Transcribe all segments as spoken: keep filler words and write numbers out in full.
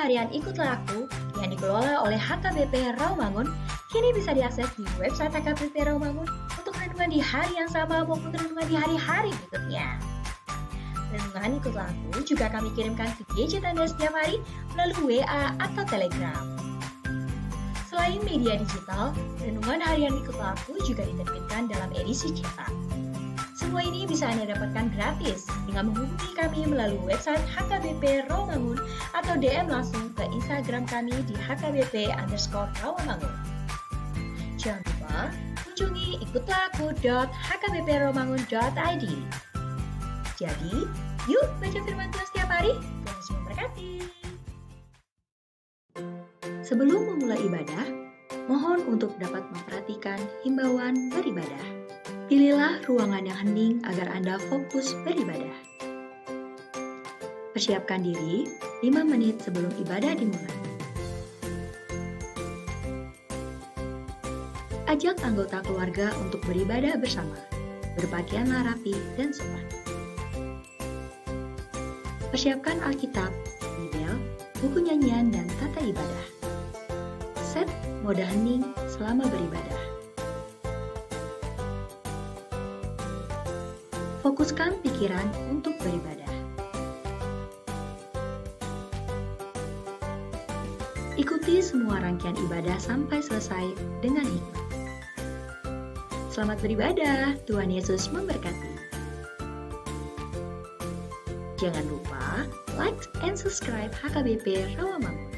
Harian Ikutlah Aku yang dikelola oleh H K B P Rawamangun kini bisa diakses di website H K B P Rawamangun untuk renungan di hari yang sama maupun renungan di hari-hari berikutnya. Renungan Ikutlah Aku juga kami kirimkan ke gadget Anda setiap hari melalui W A atau Telegram. Selain media digital, renungan harian Ikutlah Aku juga diterbitkan dalam edisi cetak. Semua ini bisa Anda dapatkan gratis dengan menghubungi kami melalui website H K B P Rawamangun atau D M langsung ke Instagram kami di H K B P underscore Rawamangun. Jangan lupa kunjungi ikutlah aku dot H K B P rawamangun dot I D. Jadi, yuk baca firman Tuhan setiap hari. Tuhan Yesus memberkati. Sebelum memulai ibadah, mohon untuk dapat memperhatikan himbauan beribadah. Pilihlah ruangan yang hening agar Anda fokus beribadah. Persiapkan diri lima menit sebelum ibadah dimulai. Ajak anggota keluarga untuk beribadah bersama. Berpakaianlah rapi dan sopan. Persiapkan Alkitab, Bibel, buku nyanyian, dan tata ibadah. Set mode hening selama beribadah. Fokuskan pikiran untuk beribadah. Ikuti semua rangkaian ibadah sampai selesai dengan hikmat. Selamat beribadah, Tuhan Yesus memberkati. Jangan lupa like and subscribe H K B P Rawamangun.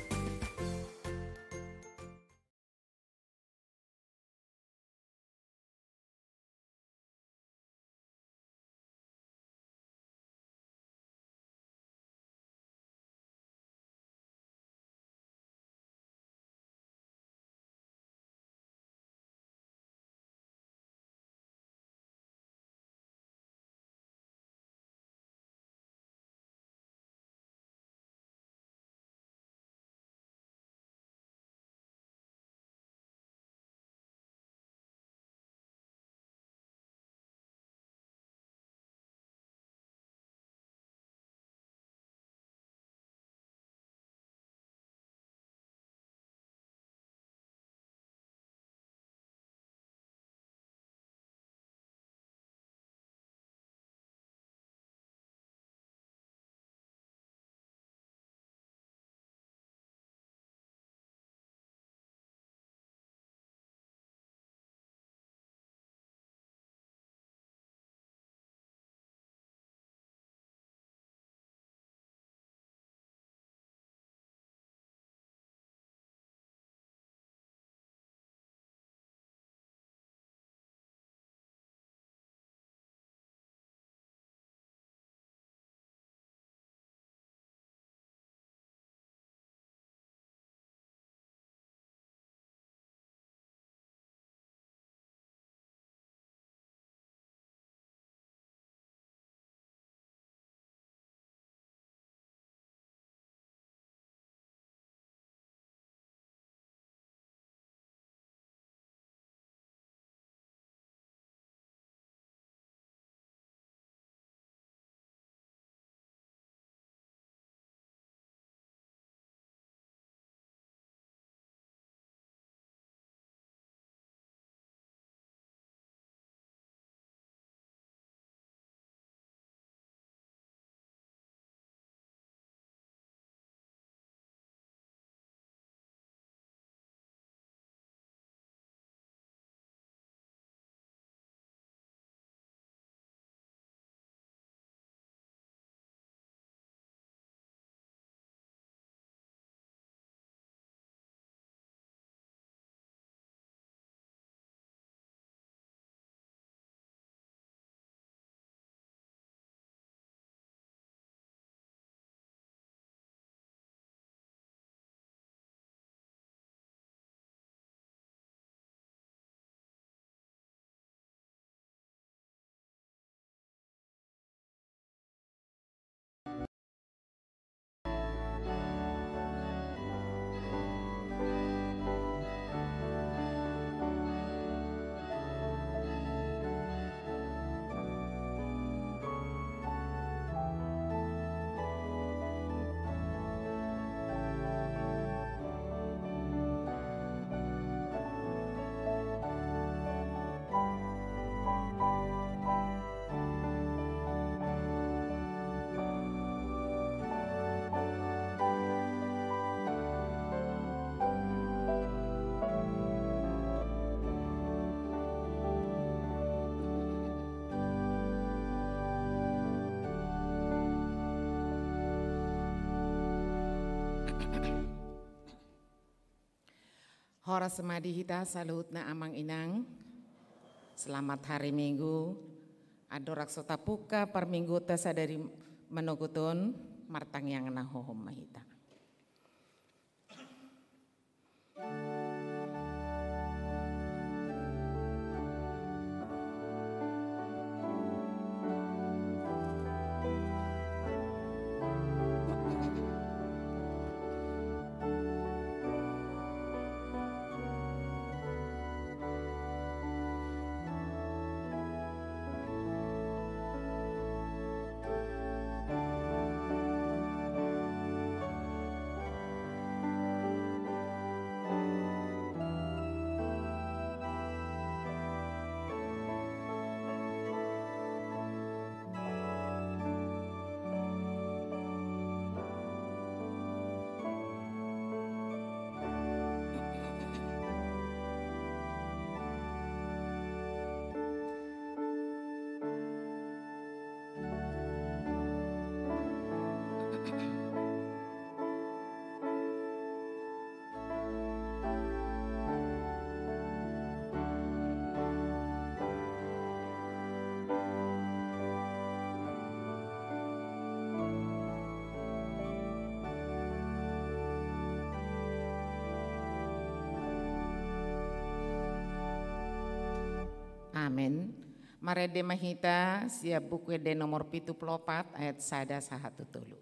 Horas ma di hita saluhutna amang inang. Selamat hari Minggu. Andorang so tapungka parmingguonta sadari manogot on, martangiang na hohom ma hita. Amen. Marende ma hita sian Buku Ende nomor pitu pulu opat ayat sada sahat tu tolu.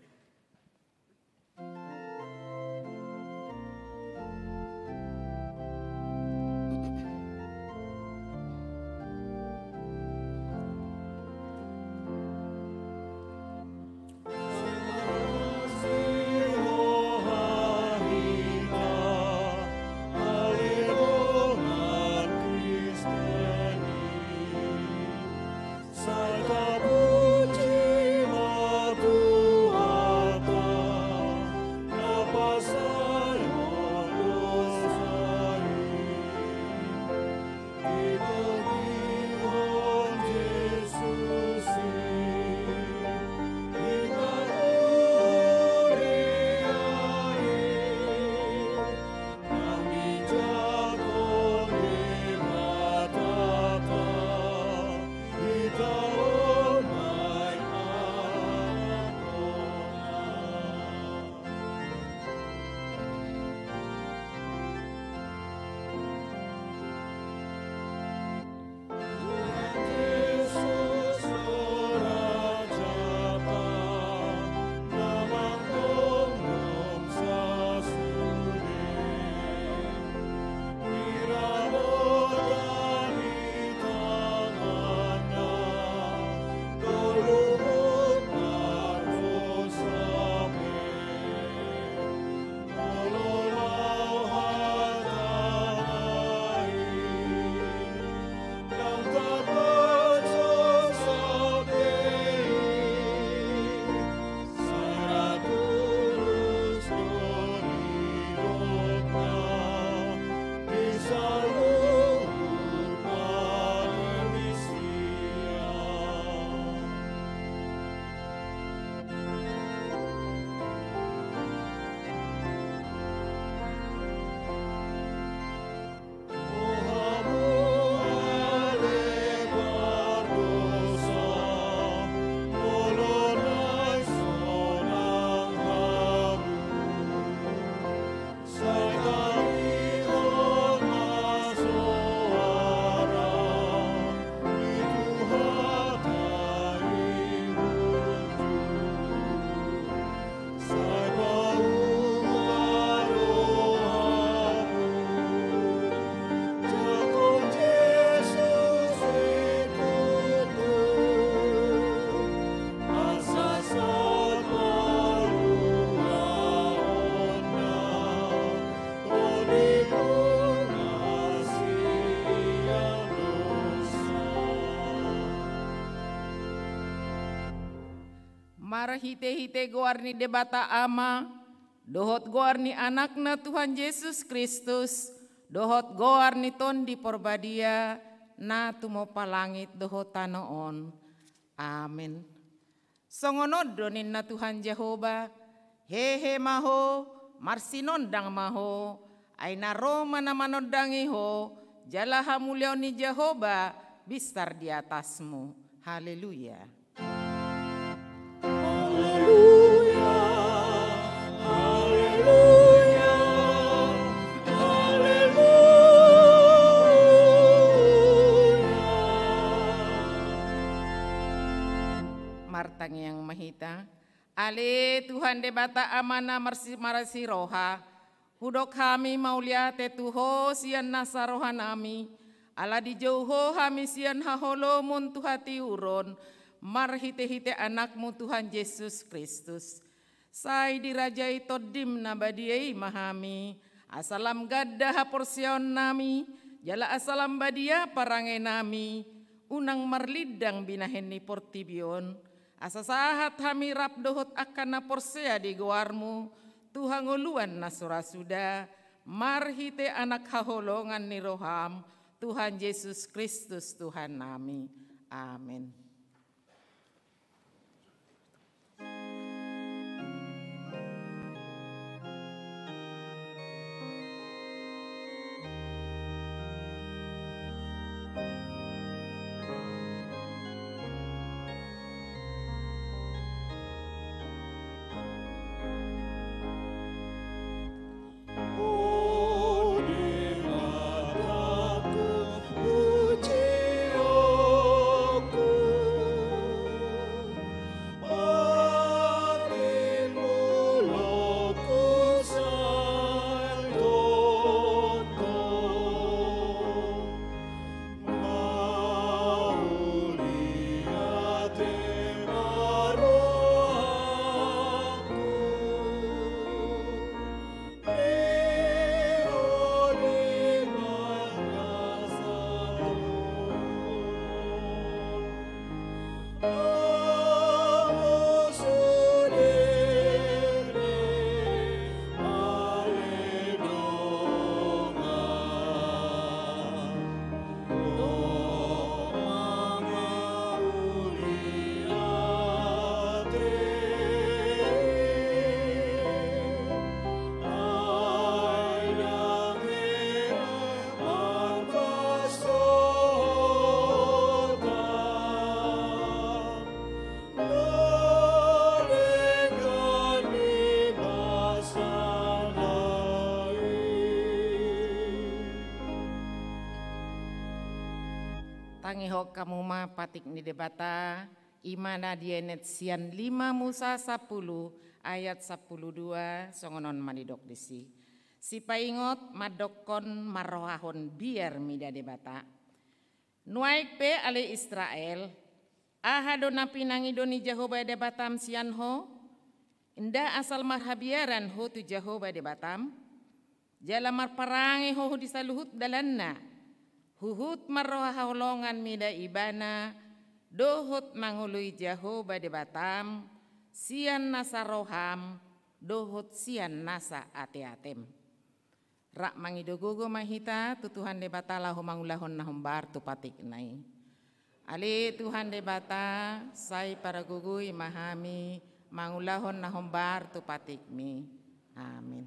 Marhitehite goar ni Debata Ama, dohot goar ni Anakna Tuhan Jesus Kristus, dohot goar ni Tondi Porbadia, na tumompa langit dohot tano on. Amen. Songon on do ninna Tuhan Jahowa, hehe ma ho, marsinondang ma ho, Ai na ro ma na manondangi ho, jala hamuliaon ni Jahowa binsar di atasmu. Haleluya. Haleluya, haleluya, haleluya. Martangiang ma hita. Ale Tuhan Debata Ama na marsi-, marasi roha, hudok hami mauliate tu Ho sian nasa rohanami, ala dijou Ho hami sian haholomon tu hatiuron, marhitehite Anakmu Tuhan Jesus Kristus. Sai dirajai Tondim na badia i ma hami, asa lam ganda haporseaonnami, jala asa lam badia parangenami, unang marlindang binahen ni portibi on, asa sahat hami rap dohot angka na porsea di goarmu, tu hangoluan na so ra suda, marhite Anak haholongan ni roham, Tuhan Jesus Kristus Tuhannami. Amen. Tangihon hamu ma patik ni Debata, i ma na dienet sian lima Musa sampulu ayat sampulu dua, songon on ma didok disi. Sipaingot mandokkon marrohahon biar mida Debata. Nuaeng pe ale Israel, aha do na pinangido ni Jahowa Debatam sian ho? Nda asal marhabiaran ho tu Jahowa Debatam, jala marparange ho di saluhut dalanna, huhut marroha haholongan mida Ibana, dohot mangoloi Jahowa Debatam, sian nasa roham, dohot sian nasa ateatem. Rap mangido gogo ma hita tu Tuhan Debata laho mangulahon na hombar tu patikna i. Ale Tuhan Debata, sai pargogoi ma hami mangulahon na hombar tu patikmi. Amin.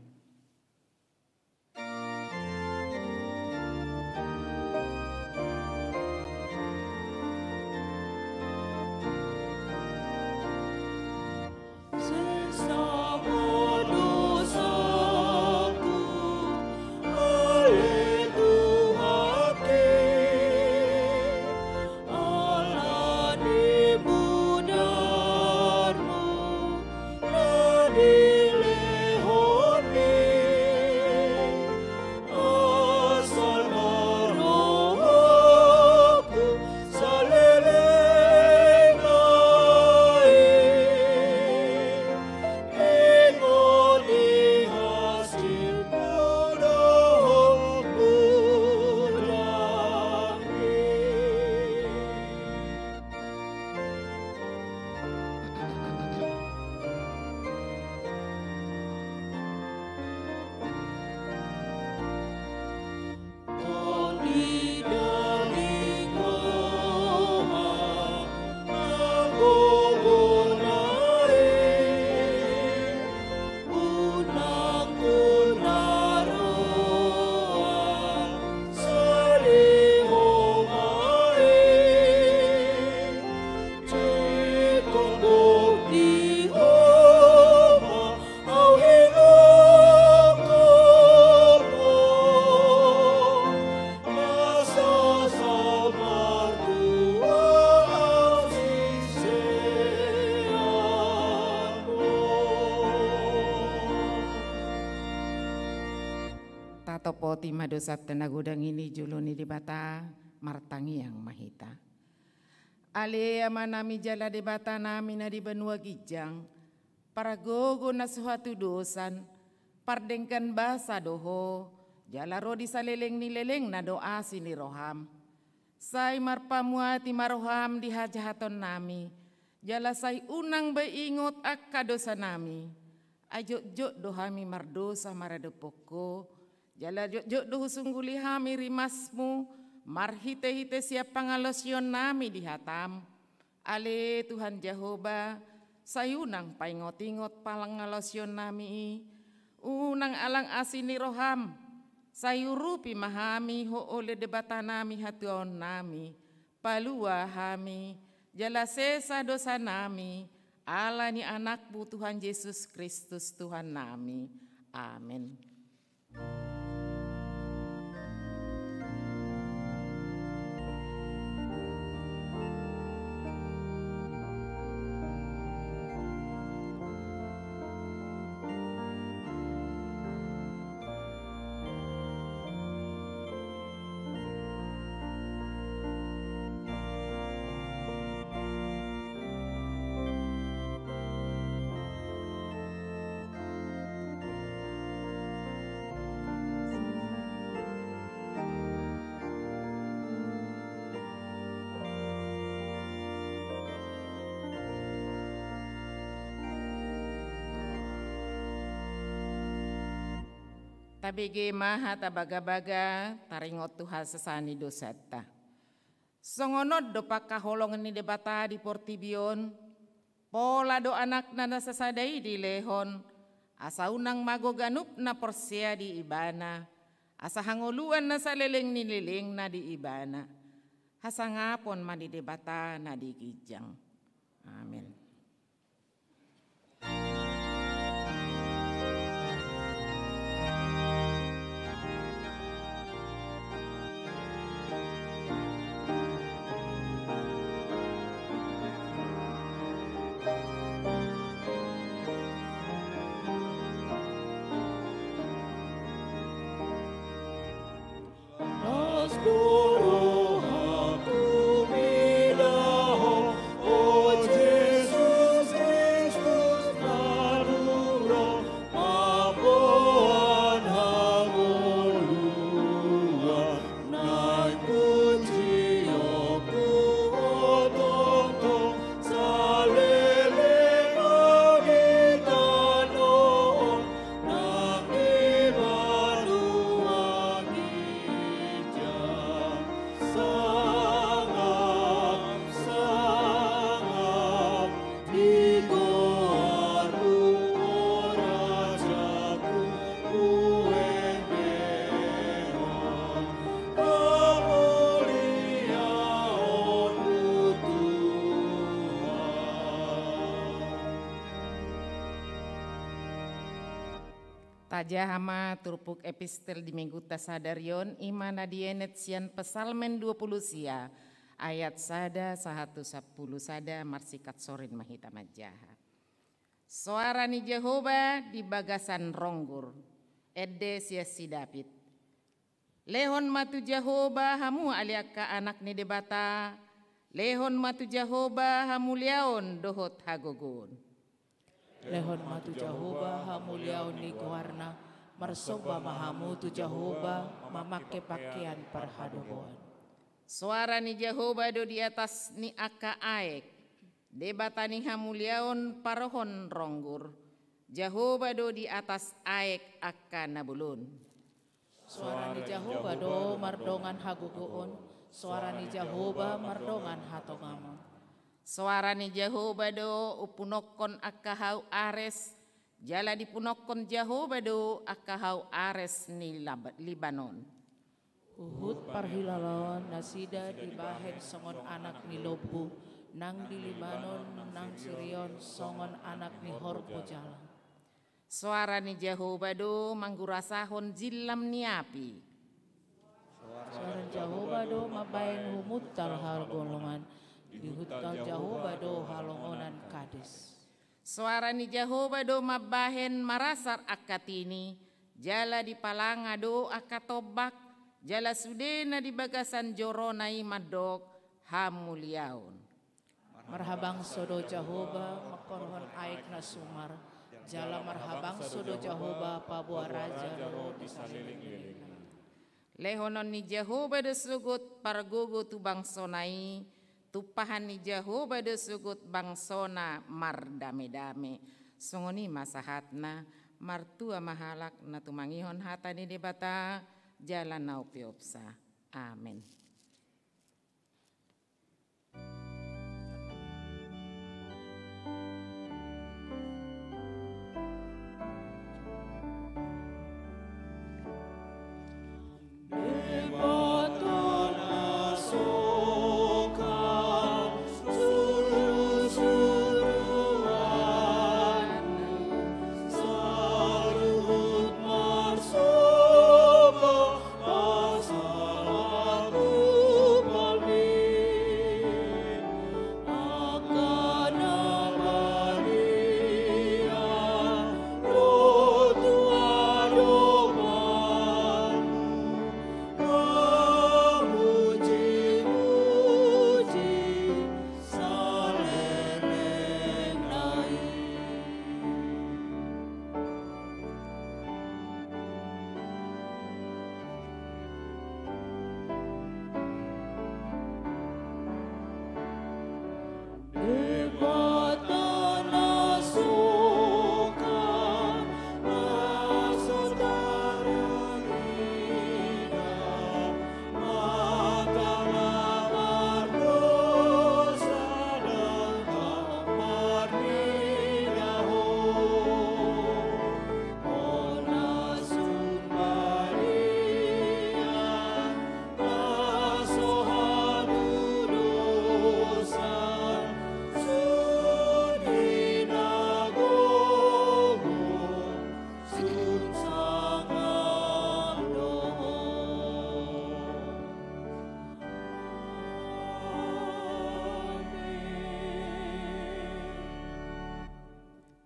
Topoti ma dosanta na godang i di jolo ni Debata. Martangiang ma hita. Ale Amanami jala Debatanami na di banua ginjang, pargogo na so hatudosan, pardenggan basa do Ho, jala ro di saleleng ni lelengna do asi ni roham. Sai marpamuati ma roham di hajahatonnami, jala sai unang be ingot angka dosanami. Ai jotjot do hami mardosa maradophon Ho, jala jotjot do husungguli hami rimasmu, marhitehite sian pangalaosionnami di hatam. Ale Tuhan Jahowa, sai unang paingotingot pangalaosionnami i, unang alang asi ni roham, sai urupi ma hami Ho, ale Debatanami hatuaonnami, palua hami, jala sesa dosanami, ala ni Anakmu Tuhan Jesus Kristus Tuhannami. Amen. Tabege ma hata bagabaga, taringot tu hasesaan ni dosanta. Songon on do pangkaholongan ni Debata di portibi on, pola do Anakna na sasada i dilehon, asa unang mago ganup na porsea di Ibana, asa hangoluan na saleleng ni lelengna di Ibana. Hasangapon ma di Debata na di ginjang. Amen. Las do rohangku mida Ho, o Jesus Kristus na dung ro, mamboan hangoluan, naeng punjungku tongtong, saleleng au di tano on, nang di banua ginjang. Sangap, sangap, di goarmu, o Rajaku, huendehon hamuliaonmu, Tuhan. Tajaha ma turpuk epistel di Minggunta sadari on, i ma na dienet sian Psalmen dua pulu sia, ayat sada sahat tu sampulu sada. Marsikat sorin ma hita manjaha. Soara ni Jahowa di bagasan ronggur, ende sian si David. Lehon ma tu Jahowa hamu ale angka anak ni Debata, lehon ma tu Jahowa hamuliaon dohot hagogoon. Lehon ma tu Jahowa hamuliaon ni goarna, marsomba ma hamu tu Jahowa mamangke pangkean parhadogoan. Soara ni Jahowa do di atas ni angka aek, Debata ni hamuliaon parohon ronggur, Jahowa do di atas aek angka na bolon. Soara ni Jahowa do mardongan hagogoon, soara ni Jahowa mardongan hatongamon. Soara ni Jahowa do umpunonkon angka hau Ares, jala dipunonkon Jahowa do angka hau Ares ni Lab-, Libanon. Huhut parhilalaon nasida dibahen songon anak ni lombu, nang di Libanon nang Sirion songon anak ni horbo jalang. Soara ni Jahowa do manggurasahon jillam ni api. Soara ni Jahowa do mambahen humuntal hagolongan, dihuntal Jahowa do halongonan Kades. Soara ni Jahowa do mambahen marasar angka tini, Jala dipalanga do angka tombak, jala sude na di bagasan jorona i mandok hamuliaon. Marhabangso do Jahowa mangkorhon aek na sumar, jala marhabangso do Jahowa paboa raja ro di saleleng-lelengna. Lehonon ni Jahowa do sogot pargogo tu bangsona i, tumpahan ni Jahowa do sogot bangsona mardame-dame. Songon i ma sahatna, martua ma halak na tumangihon hata ni Debata, jala na umpeopsa. Amen.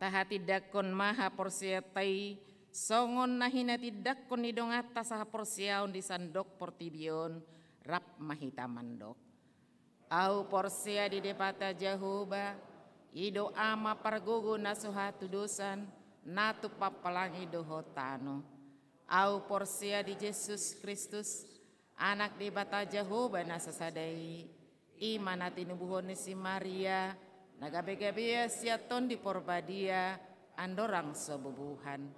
Tahatindangkon ma haporseaonta i, songon na hinatindangkon ni donganta sahaporseaon di sandok portibi on, rap ma hita mandok. Ahu porsea di Debata Jahowa, i do Ama pargogo na so hatudosan, na tumpak langit dohot tano. Ahu porsea di Jesus Kristus, Anak Debata Jahowa na sasada i, i ma na tinubuhon ni si Maria, na gabe-gabean sian Tondi Porbadia, andorang so bubuhan.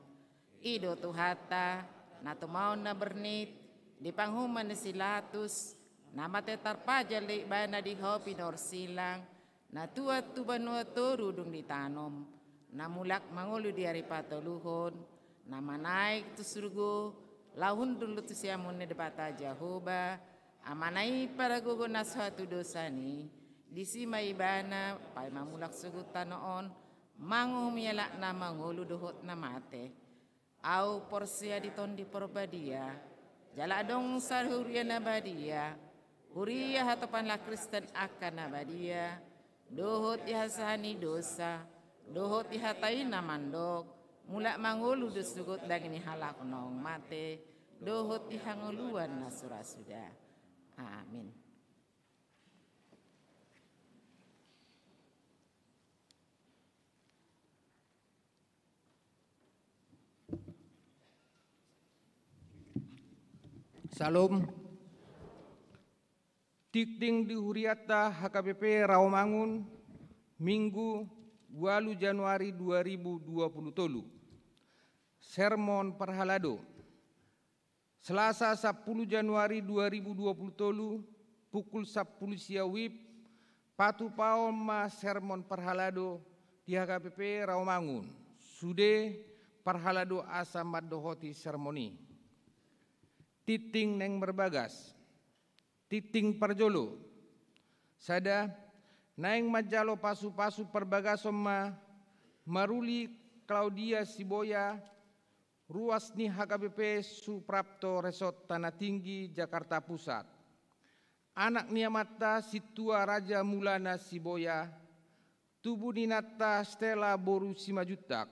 I do Tuhanta, na tumaon na bernit, di panguhuman ni si Latus, na mate tarpajal do ibana di hau pinorsilang, na tuat tu banua toru dung ditanom, na mulak mangolu di ari patoluhon, na manaek tu surgo, laho hundul tu siamun ni Debata Jahowa, Amana i pargogo na so hatudosan i, disi ma ibana paima mulak sogot tano on, manguhumi halak na mangolu dohot na mate. Ahu porsea di Tondi Porbadia, jala adong sada huria na badia, huria hatopan halak Kristen angka na badia, dohot di hasasahan ni dosa, dohot di hata i na mandok, mulak mangolu do sogot daging ni halak naung mate, dohot di hangoluan na so ra suda. Amin. Syalom. Tingting di hurianta H K B P Rawamangun, Minggu, ualu Januari dua ribu dua puluh tolu. Sermon Parhalado. Selasa, sampulu Januari dua ribu dua puluh tolu, pukul sampulu sia WIB, patupaon ma sermon parhalado di H K B P Rawamangun. Sude parhalado asa mandohoti sermon i. Tingting naeng marbagas. Tingting parjolo. Sada, naeng manjalo pasupasu parbagason ma maruli Claudia Siboya, ruas ni H K B P Suprapto, Resort Tanah Tinggi, Jakarta Pusat. Anak ni amanta Sintua Raja Mulana Siboya, tubu ni inanta Stella boru Simanjuntak.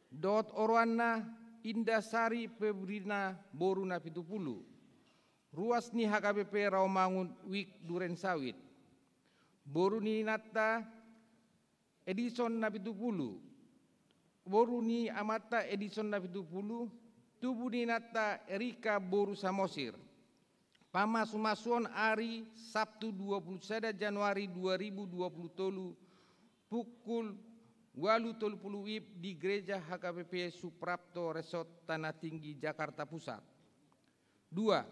Dohot oroanna, Indah Sari Febrina boru Napitupulu, ruas ni H K B P Rawamangun, Wijk Durensawit. Boru ni inanta Edison Napitupulu, boru ni amanta Edison Napitupulu, tubu ni inanta Erika boru Samosir. Pamasumasuon ari Sabtu dua puluh sada Januari dua ribu dua puluh tolu, pukul ualu tolu pulu WIB di Gereja H K B P Suprapto, Resort Tanah Tinggi, Jakarta Pusat. Dua,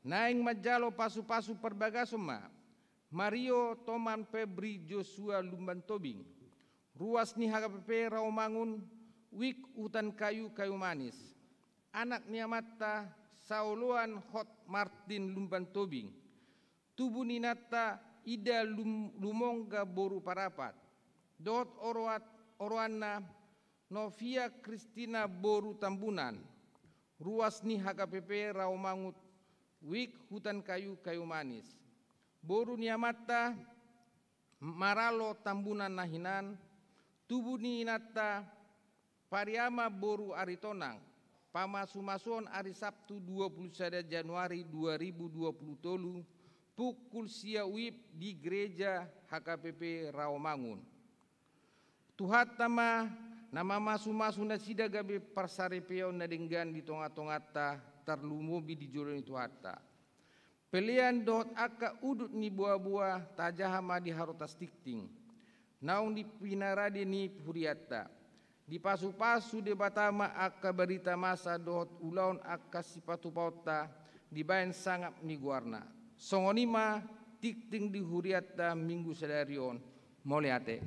naeng manjalo pasupasu parbagason ma Mario Toman Febri Joshua Lumban Tobing, ruas ni H K B P Rawamangun, Wijk Hutan Kayu, Kayu Manis. Anak ni amanta Saoloan Hot Martin Lumban Tobing, tubu ni inanta Ida Lum-, Lumongga boru Parapat, dohot oroat-, oroanna Novia Kristina boru Tambunan, ruas ni H K B P Rawamangun, Wijk Hutan Kayu, Kayu Manis. Boru ni amanta Maralo Tambunan na hinan, tubu ni inanta Pariama boru Aritonang. Pamasumasuon ari Sabtu dua puluh sada Januari dua ribu dua puluh tolu, pukul sia WIB di Gereja H K B P Rawamangun. Tuhanta ma na mamasumasu nasida gabe parsaripeon na denggan di tongatonganta, tarlumobi di jolo ni Tuhanta. Pelean dohot angka udut ni boaboa tajaha ma di harotas tingting naung di pinarade ni hurianta. Dipasupasu Debata ma angka barita masa dohot ulaon angka sipatupaonta dibahen sangap ni goarna. Songon i ma tingting di hurianta Minggu sadari on. Mauliate.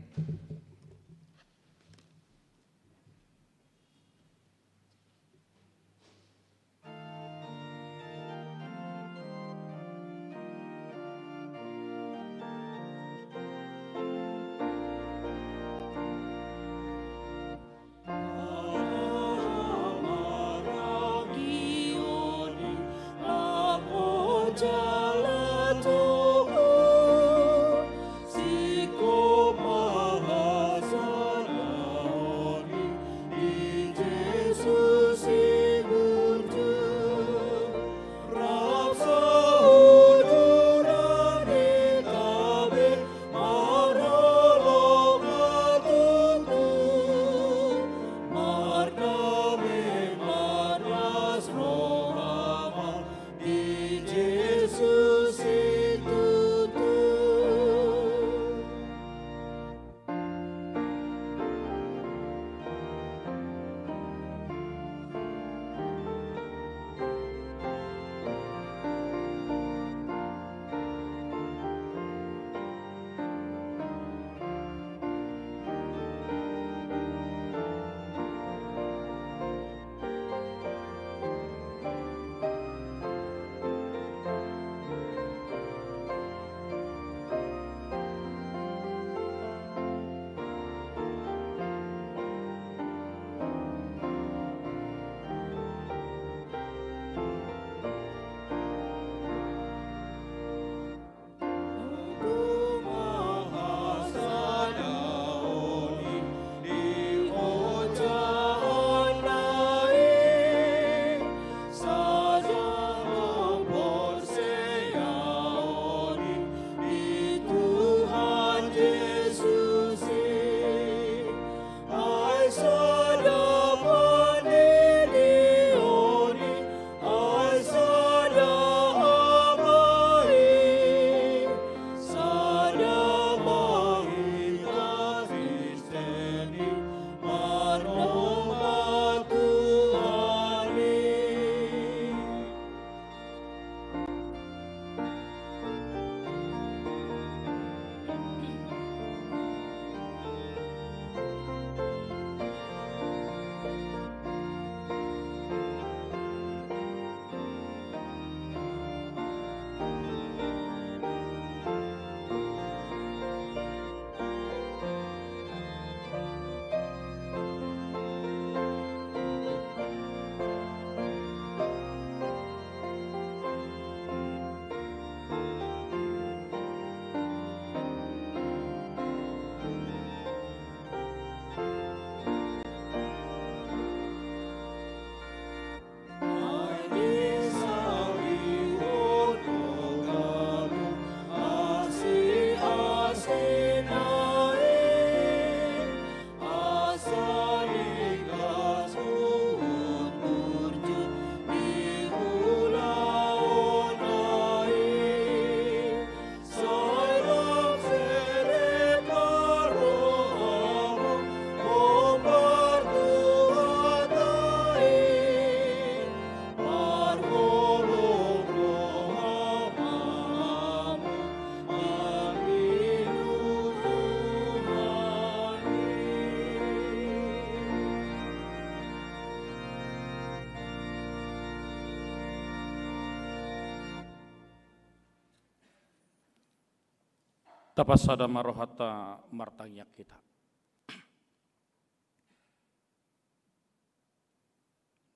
Tapasada ma rohanta, martangiang hita.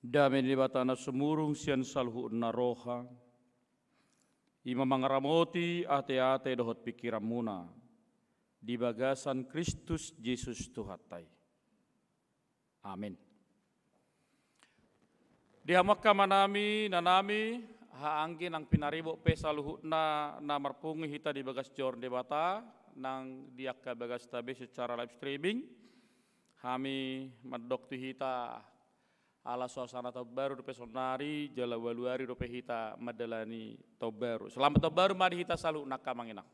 Dame ni Debata na sumurung sian saluhutna roha, i ma mangaramoti ateate dohot pingkiranmuna di bagasan Kristus Jesus Tuhanta i. Amin. Di hamu angka amanami, inanami, haha anggi nang pinaribot pe saluhutna na marpungu hita di bagas joro ni Debata, nang di angka bagasta be secara live streaming, hami mandok tu hita ala suasana taon baru dope saonari, jala ualu ari dope hita mandalani taon baru. Selamat taon baru ma di hita saluhutna angka amang inang.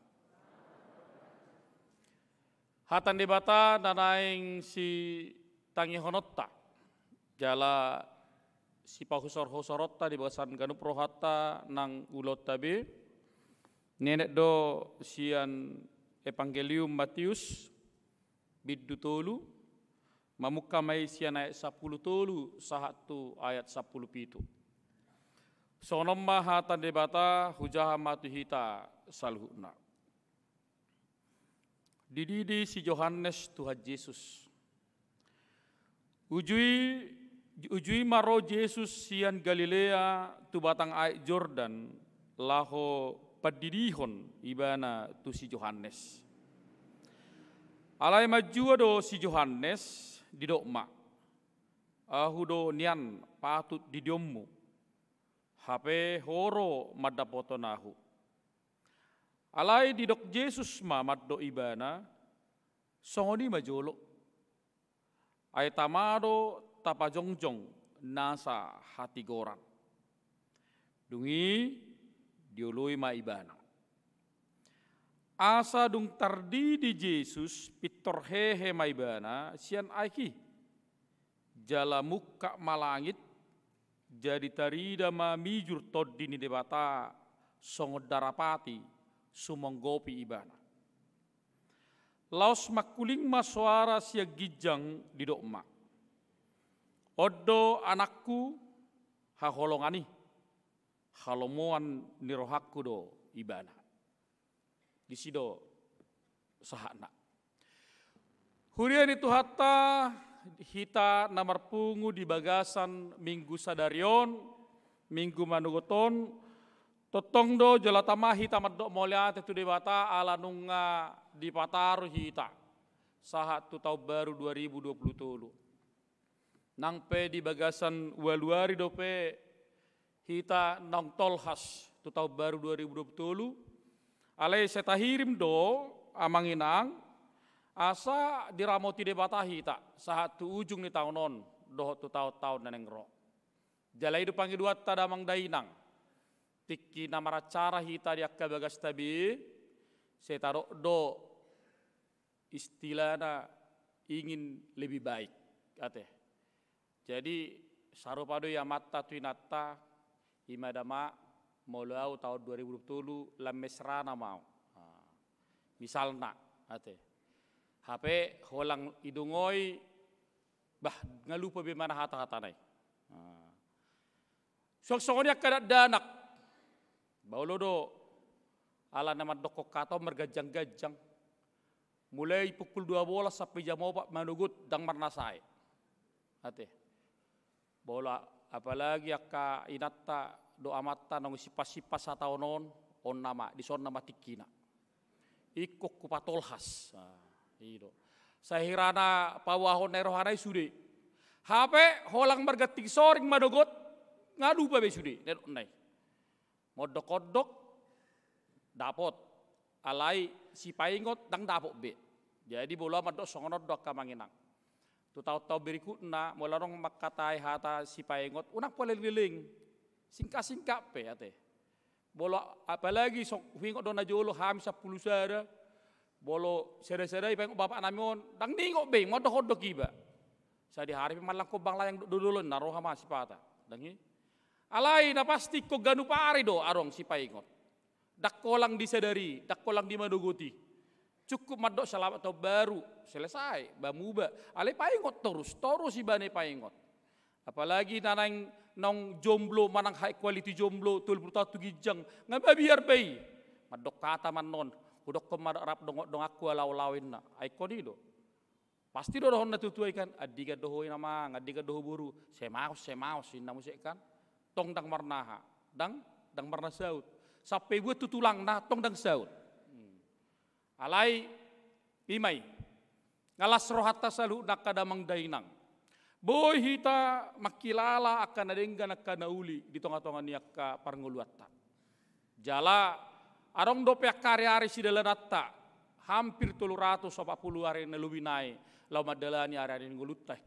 Hata ni Debata na naeng sitangihononta jala sipahusorhusoronta di bagasan ganup rohanta nang ulaonta be, nienet do sian Evangelium Matius, bindu tolu, mamungka ma i sian ayat sampulu tolu sahat tu ayat sampulu pitu. Songon on ma hata ni Debata, hujaha ma tu hita saluhutna. Dididi si Johannes Tuhan Jesus. Uju i, uju i ma ro Jesus sian Galilea tu batang aek Jordan, laho pandidihon ibana tu si Johannes. Alai manjua do si Johannes, didok ma: Ahu do nian patut didionmu, hape ho ro mandapothon ahu. Alai didok Jesus ma mandok ibana: Songon i ma jolo, ai tama do tapajongjong nasa hatigoran. Dung i dioloi ma ibana. Asa dung tardidi Jesus, pintor hehe ma ibana sian aek i. Jala mungkap ma langit, jadi tarida ma mijur Tondi ni Debata songon darapati sumonggopi ibana. Laos mangkuling ma soara sian ginjang, didok ma: On do Anakku haholongan i, halomoan ni rohangku do ibana. Disi do sahatna. Huria ni Tuhanta, hita na marpungu di bagasan Minggu sadari on, Minggu manogot on, tongtong do jala tama hita mandok mauliate tu Debata ala nunga dipataru hita sahat tu taon baru dua ribu dua puluh tolu. Nang pe di bagasan ualu ari dope hita naung tolhas tu taon baru dua ribu dua puluh tolu, alai sai tahirim do, amang inang, asa diramoti Debata hita sahat tu ujung ni taon on dohot tu taon-taon na naeng ro. Jala i do pangidoanta damang dainang, tingki na maracara hita di angka bagasta be, sai tadok do istilahna ingin lebih baik, ate. Jadi, sarupa do i amanta tu inanta, i ma da ma, molo au taon dua ribu dua puluh tolu lam mesrana ma au. Ah, misalna, ate. Hape holan idungoi, bah, nga lupa be mana hata-hatana i. Ah. Suang songon i angka dakdanak. Ba olo do, ala na mandokkon hata on marganjang-ganjang. Mulai pukul dua bolas sampe jam opat manogot ndang marnasae. Ate. Ba olo, apalagi angka inanta dohot amanta naung simpas-simpas hata on, on nama, dison nama tingkina. Ingkon hupatolhas. Ah, i do. Sahirana pauahon na i rohana i sude. Hape holan marganti soring manogot, nga lupa be sude, na dokna i. Mondok-ondok, dapot. Alai sipaingot, ndang dapot be. Jadi, ba olo au mandok songon on do angka amang inang. Tu taon-taon berikutna, molo adong mangkatai hata sipaingot, unang pola leleng. Singkat-singkat pe, ate. Ba olo, apalagi so huingot do na jolo hami sampulu sada, ba olo sada-sada i paingot bapak nami on, ndang niingot be, mondok-ondok iba. Sadihari pe mangallang hombang layang do-, dodol on, na roha ma sipata. Ndang i. Alai na pasti ingkon ganup ari do adong sipaingot. Ndang holan di sadari, ndang holan di manogot i. Cukup mandok selamat taon baru, selesai, ba muba. Alai paingot torus, torus ibana i paingot. Apalagi na naeng naung jomblo, manang high quality jomblo, tolu pulu taon tu ginjang, nga mabiar be i. Mandok hata ma annon, Hudokkon ma rap dongan-donganku, laho-laho inna. Ai ingkon i do. Pasti do dohonon na tuatua i kan, andigan do ho inang, andigan do ho boru. Semaos, semaos inna muse kan. Tong ndang marnaha. Ndang, ndang marnasaut. Sampe buat tu tulangna tong ndang saut. Hmm. Alai, i ma i. Nga las rohanta saluhutna angka damang dainang. Boi hita mangkilala angka na denggan, angka na uli di tonga-tonga ni angka parngoluanta. Jala, adong dope angka ari-ari sidalananta, hampir tolu ratus opat pulu ari na lobi nai, laho mandalani ari-ari ni ngolunta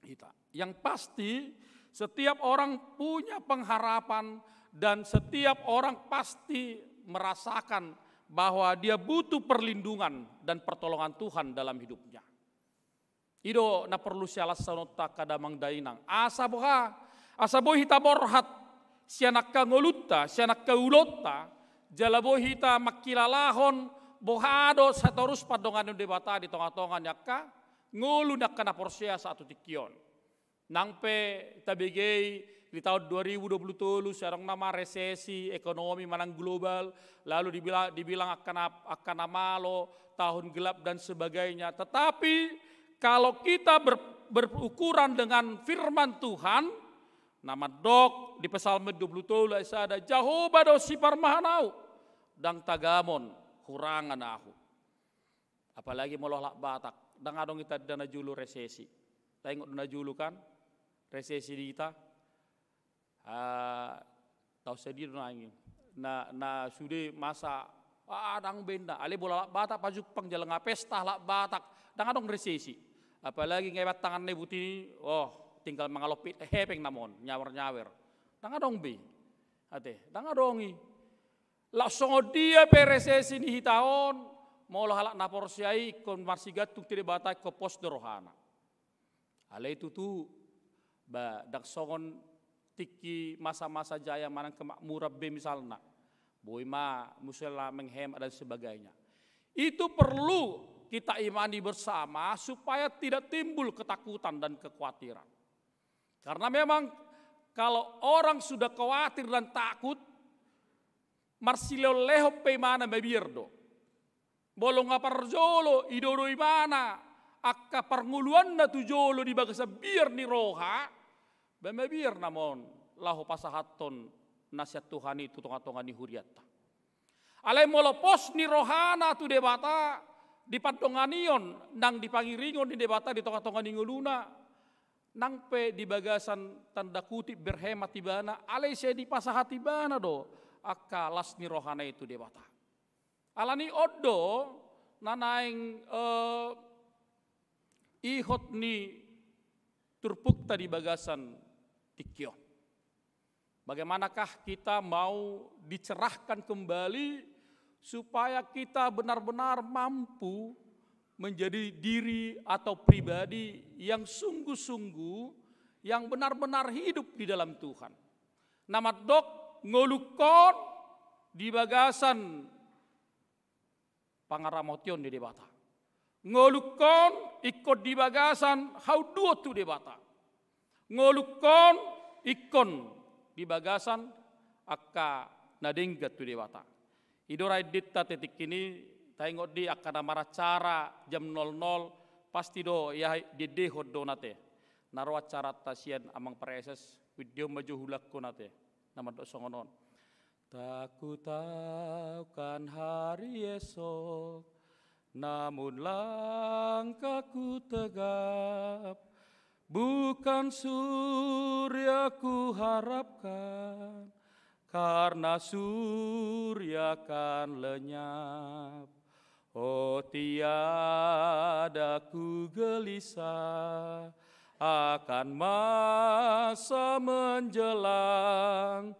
hita. Yang pasti, setiap orang punya pengharapan dan setiap orang pasti merasakan bahwa dia butuh perlindungan dan pertolongan Tuhan dalam hidupnya. I do na porlu sialasanonta angka damang dainang. Asa boha, asa boi hita borhat sian angka ngolunta, sian angka ulaonta, jala boi hita mangkilalahon boha do sitorus pandonganon Debata di tonga-tonga ni angka ngolu ni angka na porsea saat tu tingki on. Nang pe tabege i di taon dua ribu dua pulu tolu, sai adong nama resesi ekonomi manang global, lalu dibilang, dibilang angka na, angka na malo, tahun gelap dan sebagainya. Tetapi kalau kita ber-, berukuran dengan firman Tuhan, na mandok di Psalmen dua pulu tolu ayat sada, Jahowa do siparmahan ahu, ndang tagamon hurangan ahu. Apalagi molo halak Batak, ndang adong i tanda na jolo resesi. Taingot do na jolo kan, resesi di hita. Ah, taon sadia do nangkin. Na, na sude masa, ah, ndang be inna. Alai molo halak Batak pajumpang jala nga pesta halak Batak, ndang adong resesi. Apalagi nga ibat tanganna i buti ni, oh, tinggal mangalompit hepeng nama on, nyawer-nyawer. Ndang adong be. Ate, ndang adong i. Laos songon dia pe resesi ni hita on, molo halak na porsea i ingkon marsigantung tu Debata, ingkon pos do rohana. Alai tutu, ba, ndang songon tingki masa-masa jaya manang kemakmuran be misalna. Boi ma muse na menghemat dan sebagainya. Itu perlu kita imani bersama supaya tidak timbul ketakutan dan kekhawatiran. Karena memang kalau orang sudah khawatir dan takut, marsilehon-lehon pe imana mabiar do. Molo nga parjolo, ido do imana angka parngoluanna tu jolo di bagasan biar ni roha, ba mabiar nama on laho pasahathon na sian Tuhan i tu tonga-tonga ni hurianta. Alai molo pos ni rohana tu Debata, di pandonganion nang di pangiringon ni Debata di tonga-tonga ni ngoluna, nang pe di bagasan tanda kutip berhemat ibana, alai sai dipasahat ibana do angka las ni rohana i tu Debata. Alani on do na naeng, eh, ihot ni turpukta di bagasan tingki on. Bagaimanakah kita mau dicerahkan kembali supaya kita benar-benar mampu menjadi diri atau pribadi yang sungguh-sungguh, yang benar-benar hidup di dalam Tuhan. Na mandok ngolungkon di bagasan pangaramotion ni Debata. Ngolungkon ingkon di bagasan haunduon tu Debata. Ngolungkon ingkon di bagasan angka na denggan tu Debata. I do ra endenta tingki i, taingot di angka na maracara jam nol nol, pasti do ia diendehon do nate. Na ro acaranta sian amang praeses, huendehon ma jo hulangkon ate. Na mandok songon on. Takut akan hari esok, namun langkahku tegap. Bukan surya kuharapkan, karena surya kan lenyap. Oh, tiada ku gelisah akan masa menjelang.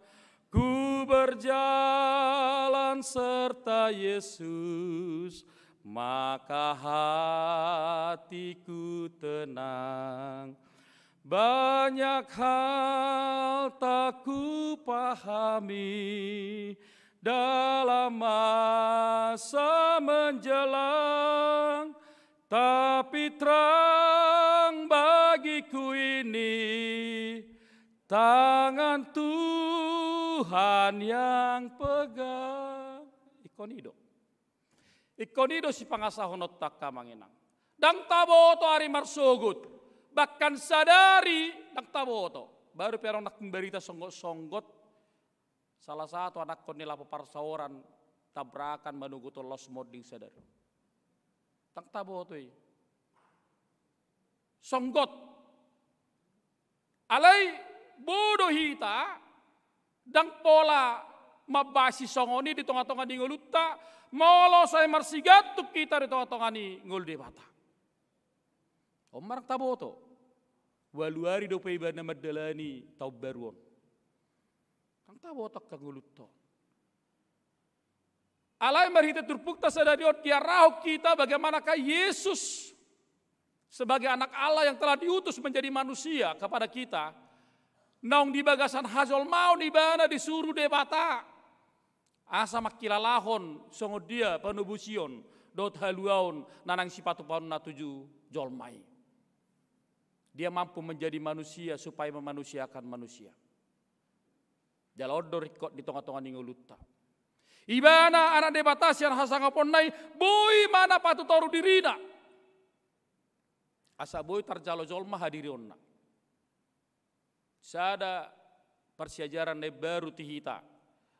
Ku berjalan serta Yesus, maka hatiku tenang. Banyak hal tak kupahami dalam masa menjelang, tapi terang bagiku ini, tangan Tuhan yang pegang. Ingkon i do. Ingkon i do sipangasahononta, angka amang inang. Ndang taboto ari marsogot. Bahkan sadari ndang taboto. Baru pe adong nangkin barita songgot-songgot. Salah satu anakkon ni lapo parsaoran tabrakan manogot on, laos monding sadari. Ndang taboto i. Songgot. Alai bodo hita, ndang pola mambahas sisongon i di tonga-tonga ni ngolunta, molo sai marsigantung hita di tonga-tonga ni ngolu Debata. On ma ndang taboto. Ualu ari dope ibana mandalani taon baru on. Ndang taboto angka ngolunta on. Alai marhite turpukta sadari on diarahon hita bagaimanakah Yesus sebagai Anak Allah yang telah diutus menjadi manusia kepada kita. Naung di bagasan hajolmaon ibana disuru Debata asa mangkilalahon songon dia panobusion dohot haluaon na naeng sipatupaonna tu jolma i. Dia mampu menjadi manusia supaya memanusiakan manusia. Jala on do ringkot di tonga-tonga ni ngolunta. Ibana Anak Debata sian hasangaponna i, boi ma na patutoru dirina. Asa boi tarjalo jolma hadirionna. Sada parsiajaran na imbaru tu hita.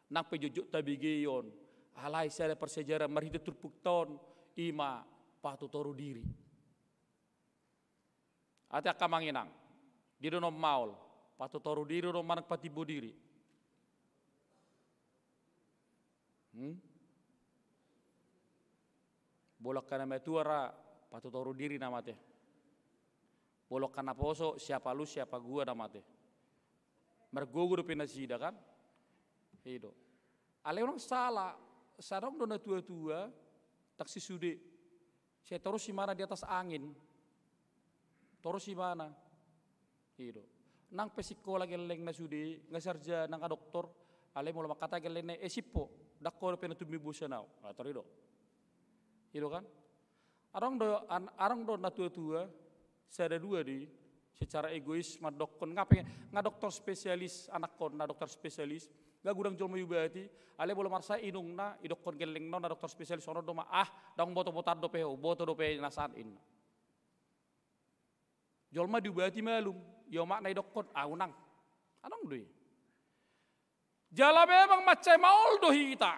Nang pe jotjot tabege i on. Alai sada parsiajaran marhite turpukta on, i ma patutoru diri. Ate angka amang inang, dia do na maol, patutoru diri do manang patimbo diri? Hmm? Bolon angka na matua ra, patutoru diri nama te. Bolon angka na poso, siapa lu, siapa gua nama te. Margogo dope nasida kan? I do. Alai unang sala, sai adong do na tua-tua, taksi sude. Sai torus ibana di atas angin. Torus ibana. I do. Nang pe sikola gellengna sude, nga sarjana, nga doktor, alai molo mangkatai gellengna, e sip ho, ndang ho dope na tumimbo sian ahu. Nga tor i do. I do kan? Adong do, an-, adong do na tua-tua, sada dua do i, secara egois mandokkon, nga pe, nga doktor spesialis anakkon, na doktor spesialis, nga godang jolma iubati, alai molo marsae inongna, idokkon gellengna on na doktor spesialis on do ma, ah, ndang boto-botoan dope ho, boto dope na saan inna. Jolma diubati malum, ia omakna idokkon, ah, unang. Adong do i. Jala memang mansai maol do hita.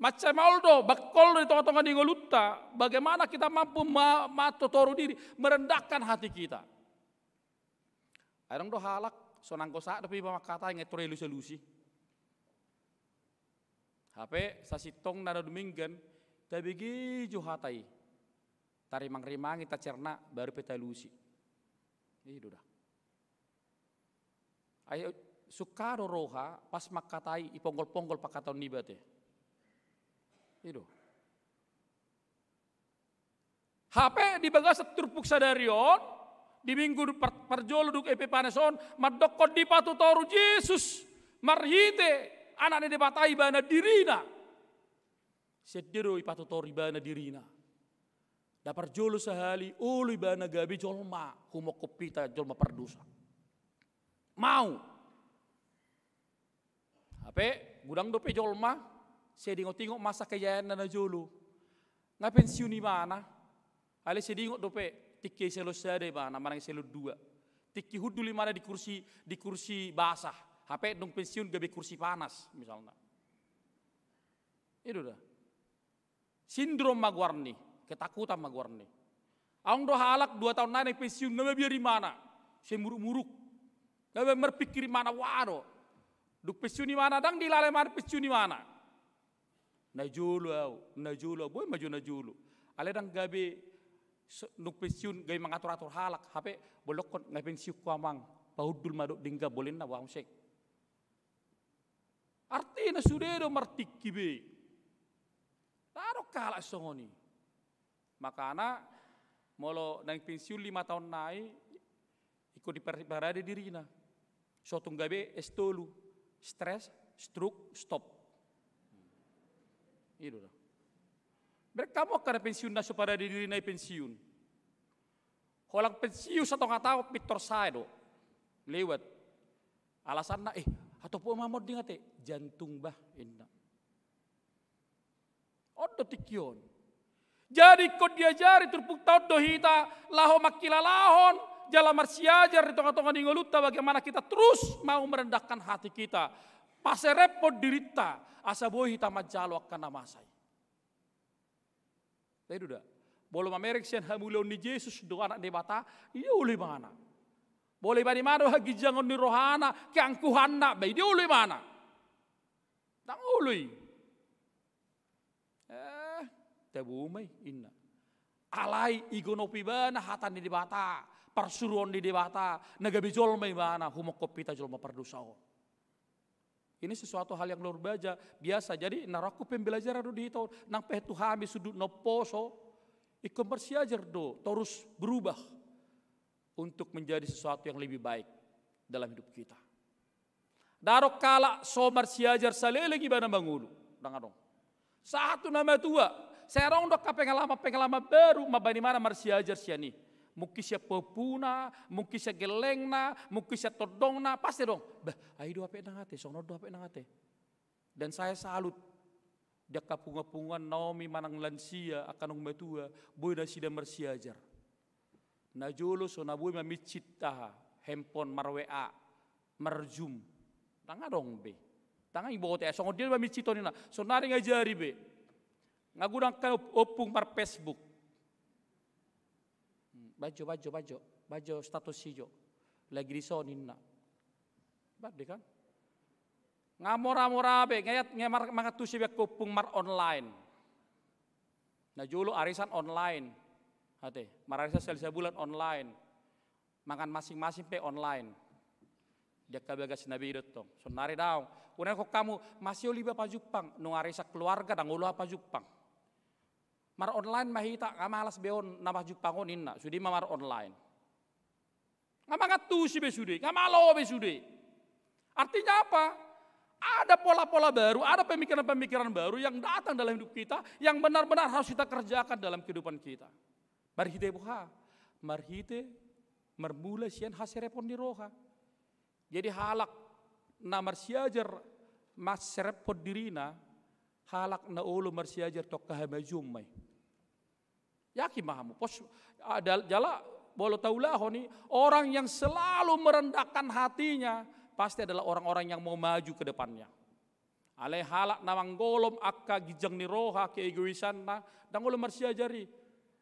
Mansai maol do, bangkol do di tonga-tonga ni ngolunta. Bagaimana kita mampu ma-, matutoru diri, merendahkan hati kita. Adong do halak, so nanggo sahat dope iba mangkatai nga i tor i alusi-alusi. Hape sasintongna na dumenggan, tabege jo hata i. Tarimang-rimangi, tacerna, baru pe taalusi. I do da. Ai sungka do roha pas mangkatai, iponggol-ponggol pangkataon niba te. I do. Hape di bagasan turpuk sadari on, di minggu par-, parjolo dung Epipanes on, mandokkon dipatutoru Jesus marhite Anak ni Debata ibana dirina. Sian dia do ipatutoru ibana dirina? Nda parjolo sahali, olo ibana gabe jolma, humophop hita jolma pardosa. Mau. Hape, godang dope jolma, sai diingot-ingot masa kejayaanna na jolo. Nga pensiun ibana, alai sai diingot dope, tingki i salon sada ibana, manang i salon dua. Tingki hundul ibana di kursi, di kursi basah. Hape dung pensiun gabe kursi panas, misalna. I do da. Sindrom ma goarni, ketakutan ma goarni. Adong do halak dua taon nai naeng pensiun, nga mabiar ibana, sai muruk-muruk. Nga marpingkir ibana, wah do. Dung pensiun ibana, ndang dilala ibana pensiun ibana. Na jolo ahu, na jolo ahu, boi ma jo na jolo. Alai ndang gabe, so-, dung pensiun gabe mangatur-atur halak, hape bolongkon nga pensiun ho amang, pahundul ma dohot denggan, bolinna boha muse. Artina sude do martingki be. Nda adong halak songon i. Makana molo naeng pensiun lima taon nai, ingkon dipar-, diparade dirina. So tung gabe S tolu, stres, stroke, stop. I do da. Bereng hamu angka na pensiun na so parade dirina i pensiun. Holan pensiun satonga taon pintor sae do. Lewat. Alasanna, eh, hatop ho ma monding ate, jantung bah, inna. On do tingki on. Jadi ingkon diajari turpukta on do hita laho mangkilalahon jala marsiajar di tonga-tonga ni ngolunta bagaimana kita terus mau merendahkan hati kita, paserephon dirinta, asa boi hita manjalo angka na masa i. Tahe do da. Molo mamereng sian hamuliaon ni Jesus do Anak Debata, i do olo ibana. Molo ibana i ma do haginjangon ni rohana, keangkuhanna, ba i do olo ibana. Ndang olo i. Eh, tabo ma i, ninna. Alai igonop ibana hata ni Debata, parsuruon ni Debata, na gabe jolma ibana, humophop hita jolma pardosa on. Ini sesuatu hal yang luar biasa, biasa. Jadi, na rohangku pembelajaran do di hita on, nang pe tu hami sundut na umposo, ingkon marsiajar do, terus berubah untuk menjadi sesuatu yang lebih baik dalam hidup kita. Ndang adong halak so marsiajar saleleng ibana mangolu, ndang adong. Sahat tu na matua, sai adong do angka pengalaman-pengalaman baru mambahen ibana marsiajar sian i. Mungkin sian pahompuna, mungkin sian gellengna, mungkin sian tondongna, pasti adong. Bah, ai do hape nang ate, songon on do hape nang ate. Dan saya salut di angka punguan-punguan naung i manang lansia, angka naung matua, boi nasida marsiajar. Najolo so na boi mamincit aha, handphone, mar-W A, mar-Zoom. Ndang adong be. Ndang iboto, eh, songon dia mamincit on ninna. Sonari nga ajari be. Nga godang angka op-, ompung mar-Facebook. Hmm, baen jo, baen jo, baen jo. Baen jo status i jo. Lagi dison ninna. Baen be kan. Nga mora-mora be, nga iat, nga mar-, mangantusi be angka ompung mar-online. Najolo arisan online. Ate, mararisan sahali sabulan online. Mangan masing-masing pe online. Di angka bagas na beda tong. Sonari daong. Unang hon hamu, masih olo iba pajumpang. Nunga arisan keluarga, ndang olo aha pajumpang. Mar-online ma hita, nga malas be on na pajumpang on ninna. Sude ma mar-online. Nga mangantusi be sude, nga malo be sude. Artinya apa? Ada pola-pola baru, ada pemikiran-pemikiran baru yang datang dalam hidup kita, yang benar-benar harus kita kerjakan dalam kehidupan kita. Marhite boha? Marhite marmula sian haserephon ni roha. Jadi halak na marsiajar, marserephon dirina, halak na olo marsiajar tu angka hamajuon ma i. Yakin ma hamu, pos, ah, dal-, jala molo taulahon i, orang yang selalu merendahkan hatinya pasti adalah orang-orang yang mau maju ke depannya. Alai halak na manggolom angka ginjang ni roha, keegoisanna, ndang olo marsiajar i.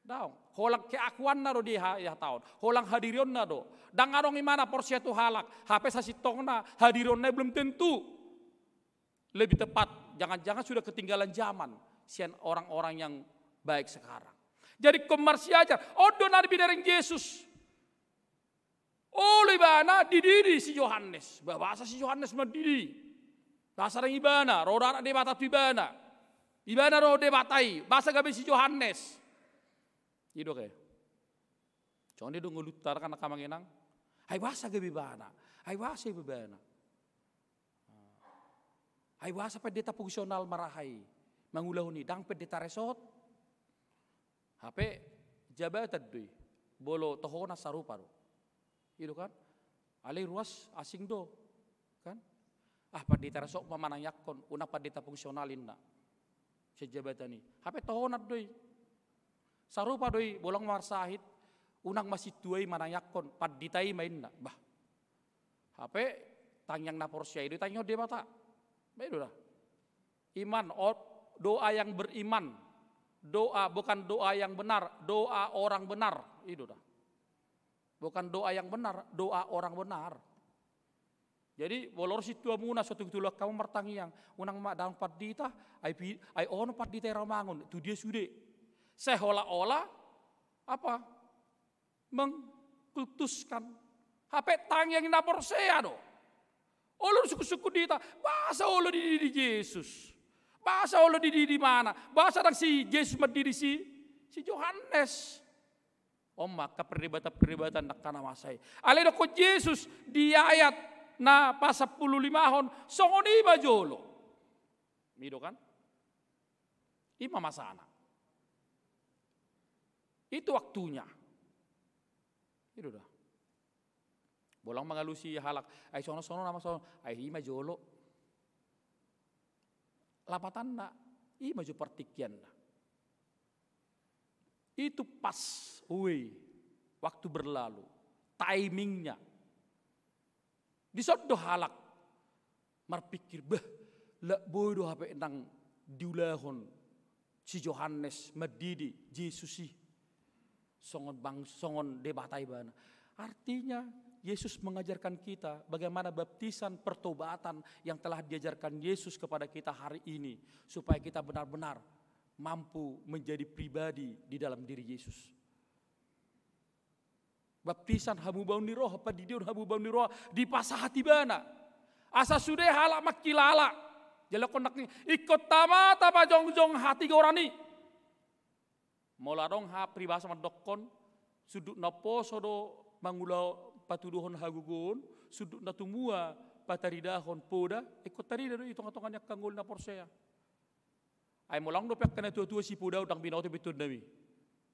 Daong, holan keakuanna do di ha-, di hata on, holan hadirionna do. Ndang adong ibana porsea tu halak, hape sasintongna hadirionna i belum tentu. Lebih tepat, jangan-jangan sudah ketinggalan zaman sian orang-orang yang baik sekarang. Jadi ingkon marsiajar, on do na binahen Jesus. Olo ibana dididi si Johannes. Ba-, boasa si Johannes mandidi? Boasa ndang ibana, ro do Anak Debata tu ibana. Ibana do Debata i, boasa gabe si Johannes? I do ke. Songon i do ngolunta kan angka amang inang. Ai boasa gabe ibana? Ai boasa ibana? Ai boasa pendeta fungsional maraha i, mangulahon i, ndang pendeta resort. Hape jabatan do i, molo tohonan sarupa do. I do kan? Alai ruas asing do. Kan? Ah, pendeta resort ma manangiangkon, unang pendeta fungsional ninna. Sian jabatan i. Hape tohonan do i. Sarupa do i, molo nga marsahit, unang ma sintua i manangiangkon, pandita i ma ninna. Bah. Hape tangiang na porsea i do, tangianghon Debata. Ba i do da. Iman, o-, doa yang beriman. Doa, bukan doa yang benar, doa orang benar. I do da. Bukan doa yang benar, doa orang benar. Jadi, molo ro sintuamuna, so tulang hamu martangiang, unang ma, ndang pandita, ai pi-, ai on pandita i romangon, tu dia sude. Seolah-olah, apa? Mengkultuskan. Hape tangiang ni na porsea do. Olo do sungkun-sungkun di hita, boasa olo dididi Jesus? Boasa olo dididi ibana? Boasa ndang si Jesus mandidi si, si Johannes? On ma angka perdebatan-perdebatan angka na masa i. Alai didok Jesus di ayat na pasampulu limahon, songon i ma jolo. I do kan? I ma masana. Itu waktunya. I do da. Molo mangalusi halak, ai sono-sono nama sono, ai i ma jolo. Lapatanna, i ma jo partingkianna. Itu pas, ue, waktu berlalu, timingnya. Dison do halak marpikir, bah, lak boi do hape nang diulahon si Johannes mandidi Jesus i songon bang, songon Debata ibana. Artinya, Yesus mengajarkan kita bagaimana baptisan pertobatan yang telah diajarkan Yesus kepada kita hari ini, supaya kita benar-benar mampu menjadi pribadi di dalam diri Yesus. Baptisan hamubaon ni roha, pandidion hamubaon ni roha, dipasahat ibana. Asa sude halak mangkilala. Jala ingkon nang, ingkon tama tapajongjong hatigoran i. Molo adong ha-, peribahasa mandokkon, sundut na umposo do mangula patuduhon hagogoon, sundut na tumua pataridahon poda, ingkon tarida do i tongatonga ni angka ngolu na porsea. Ai molo adong dope angka na tuatua sipoda, ndang binoto be tuan nami.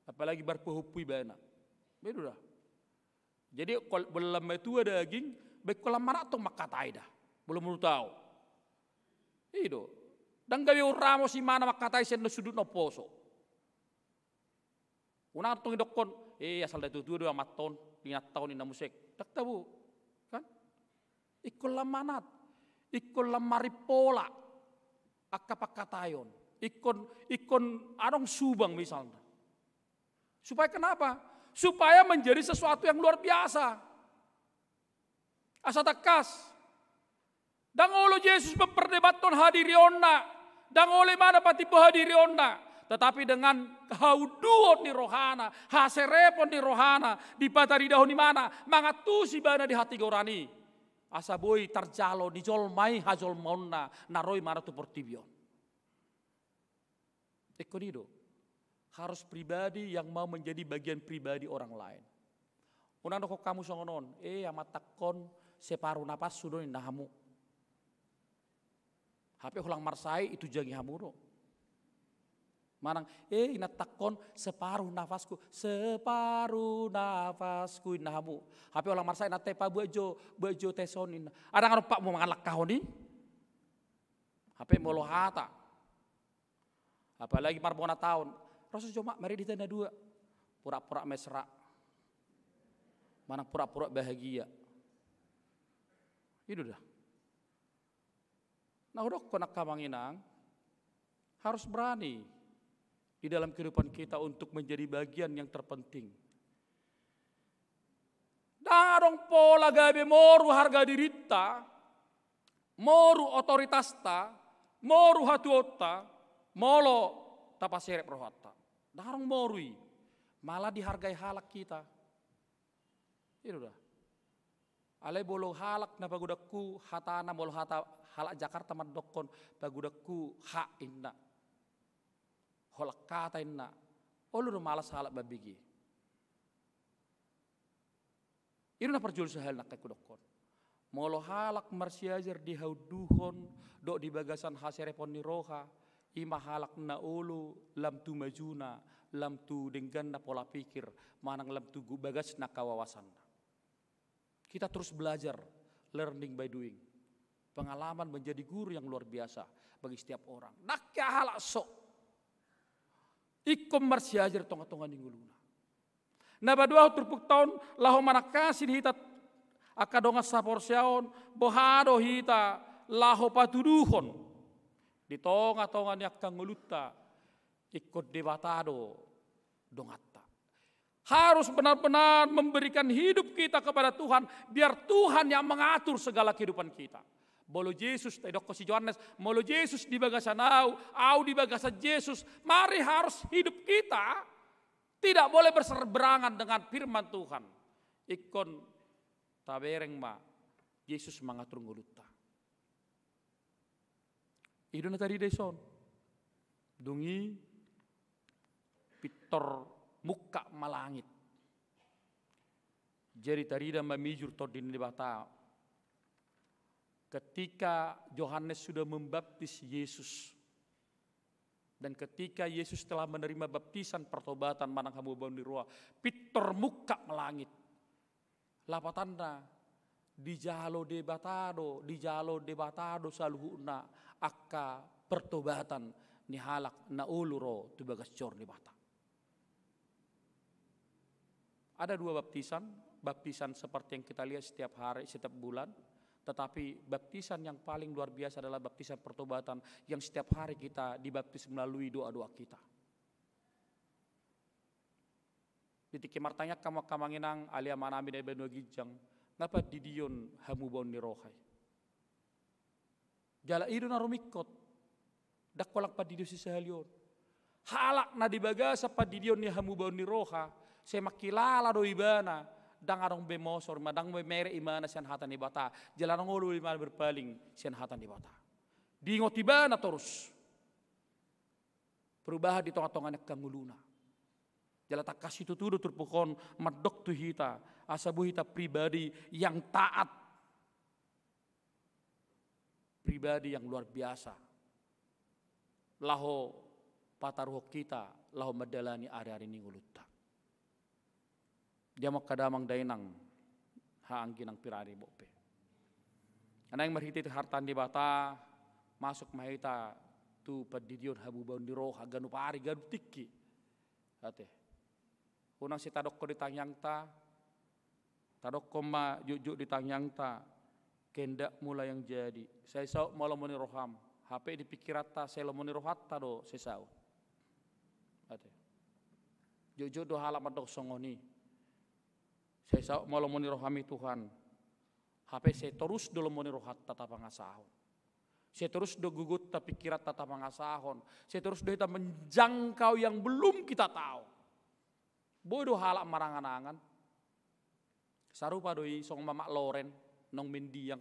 Apalagi marpahompu ibana. Bedo da. Jadi, kol-, molo lam matua daging, baen holan manat tong mangkatai da. Molo menurut au. I do. Ndang gabe uramo si mana mangkatai sian na sundut na umposo. Unang tong didokkon, eh, asal na tuatua do amanta on, inanta on, inna muse. Ndang tabo. Kan? Ingkon lam manat. Ingkon lam marimpola angka pangkataion. Ingkon, ingkon adong subang misalna. Supaya kenapa? Supaya menjadi sesuatu yang luar biasa. Asa tangkas. Ndang olo Jesus memperdebathon hadirionna. Ndang olo ibana patimbo hadirionna. Tetapi dengan haunduhon ni rohana, haserepon ni rohana, dipataridahon ibana, mangantusi ibana di hatigoran i. Asa boi tarjalo ni jolma i hajolmaonna, na ro ibana tu portibi on. Ingkon i do. Harus pribadi yang mau menjadi bagian pribadi orang lain. Unang dokkon hamu songon on, eh, amantangkon separuh napashu do ninna hamu. Hape holan marsahit itunjangi hamu do. Manang, eh, inantangkon separuh napasku, separuh napasku ninna hamu. Hape holan marsahit inanta i, pa buat jo, buat jo tes on ninna. Ndang adong patmu mangalangkahon i. Hape molo hata. Apalagi marbona taon. Ro jo ma, mari hita na dua. Pura-pura mesra. Manang pura-pura bahagia. I do da. Na hudokkon angka amang inang, harus berani di dalam kehidupan kita untuk menjadi bagian yang terpenting. Ndang adong pola gabe moru harga dirinta, moru otoritasta, moru hatuaonta, molo tapaserep rohanta. Ndang adong moru i, malah dihargai halak hita. I do da. Alai molo halak na pagodangku hatana, molo hata halak Jakarta mandokkon, pagodangku hak inna. Holan hata inna. Olo do malas halak mambege. I do na parjolo sahali nangkin hudokkon. Molo halak marsiajar di haunduhon dohot di bagasan haserepon ni roha, i ma halak na olo lam tu majuna, lam tu dengganna pola pikir, manang lam tu gu-, bagasna angka wawasanna. Kita terus belajar, learning by doing. Pengalaman menjadi guru yang luar biasa bagi setiap orang. Ndang hea halak so. Ingkon marsiajar tongatonga ni ngoluna. Na paduahon turpukta on, laho manangkasi di hita angka dongan saporseaon, boha do hita laho patuduhon di tongatonga ni angka ngolunta, ingkon Debata do donganta. Harus benar-benar memberikan hidup kita kepada Tuhan, biar Tuhan yang mengatur segala kehidupan kita. Molo Jesus, didokkon si Johannes, molo Jesus di bagasan au, au di bagasan Jesus, mari harus hidup kita tidak boleh berseberangan dengan firman Tuhan. Ingkon tabereng ma Jesus mangatur ngolunta. I do na tarida dison. Dung i pintor mungkap ma langit. Jadi tarida ma mijur Tondi ni Debata. Ketika Johannes sudah membaptis Yesus, dan ketika Yesus telah menerima baptisan pertobatan manang hamubaon ni roha, pintor mungkap ma langit. Lapatanna, dijalo Debata do, dijalo Debata do saluhutna angka pertobatan ni halak na olo ro tu bagas joro ni Debata. Ada dua baptisan, baptisan seperti yang kita lihat setiap hari, setiap bulan, tetapi baptisan yang paling luar biasa adalah baptisan pertobatan yang setiap hari kita dibaptis melalui doa-doa kita. Di tingki martangiang hamu angka amang inang, ale amanami na di banua ginjang, nga pandidion hamubaon ni roha i? Jala i do na rumingkot. Ndang holan pandidion sisahali on. Halak na di bagasan pandidion ni hamubaon ni roha, sai mangkilala do ibana, ndang adong be mosor, ma ndang be merek ibana sian hata ni Debata, jala ndang olo ibana berpaling sian hata ni Debata. Diingot ibana torus. Perubahan di tongatonga ni angka ngoluna. Jala tangkas situtu do turpuk on mandok tu hita, asa boi hita pribadi yang taat. Pribadi yang luar biasa. Laho pataruhon hita, laho mandalani ari-ari ni ngolunta. Dia ma angka damang dainang, haha anggi nang pirari bope. Naeng marhite harta ni Debata, masuk ma hita tu pandidion hamubaon ni roha, ganup ari, ganup tingki. Ate. Unang sai tadokkon di tangiangta, tadokkon ma jotjot di tangiangta, kehendak-Mu lah yang jadi. Sai saut ma lomo ni roham, hape di pikiranta, sai lomo ni rohanta do sai saut. Ate. Jotjot do halak mandok songon i. Sai saut ma lomo ni rohami Tuhan. Hape sai torus do lomo ni rohanta tapangasahon. Sai torus do gogonta pikiranta tapangasahon. Sai torus do hita menjangkau yang belum kita tahu. Boi do halak marangan-angan. Sarupa do i songon Mamak Loren, naung mendiang.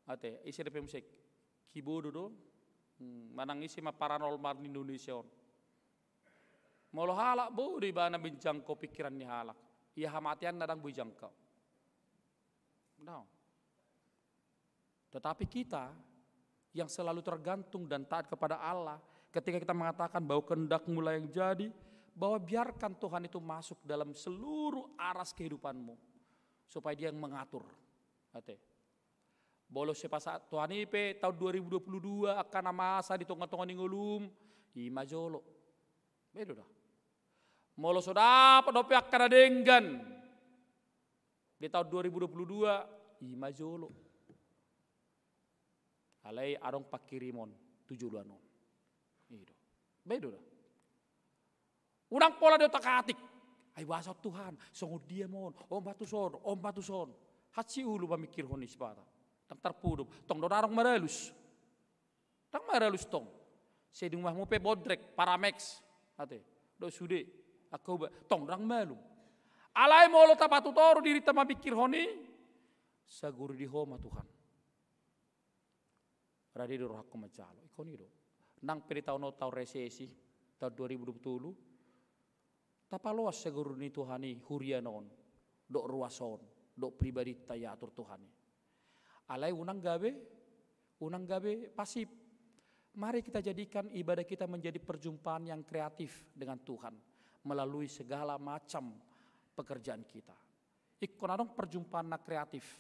Ate, ise dope muse, Kibodo do. Hmm, manang ise ma paranormal ni Indonesia on. Molo halak boi do ibana menjangkau pikiran ni halak. Ia hamateanna ndang boi jangkau. Ndang. Tetapi kita yang selalu tergantung dan taat kepada Allah, ketika kita mengatakan bahwa kehendak-Mu lah yang jadi, bahwa biarkan Tuhan itu masuk dalam seluruh aras kehidupanmu, supaya Dia yang mengatur. Ate. Molo sai pasahat Tuhan i pe tahun dua ribu dua puluh dua, angka na masa di tongatonga ni ngolum, i ma jolo. Boi do da. Molo so dapot dope angka na denggan di tahun dua ribu dua puluh dua, i ma jolo. Alai adong pangkirimon tu joloan on. I do. Boi do da. Unang pola di otak-atik. Ai boasa on Tuhan, songon dia ma on, on ma tuson, on ma tuson. Hansit ulu mamingkirhon i sipata. Ndang tarpudop, tong do ndang maralus. Ndang maralus tong. Sai dung mahmu pe bodrek, Paramex. Ate, dohot sude, angka ubat, tong ndang malum. Alai molo tapatutoru dirinta mamingkirhon i, saguru di Ho ma Tuhan. Rade do rohangku manjalo. Ingkon i do. Nang pe di taon on taon resesi, taon dua ribu dua puluh tolu, tapaloas saguru ni Tuhan i huriana on, dohot ruas on, dohot pribadinta i atur Tuhan i. Alai unang gabe, unang gabe pasif. Mari kita jadikan ibadah kita menjadi perjumpaan yang kreatif dengan Tuhan melalui segala macam pekerjaan kita. Ingkon adong perjumpaan na kreatif,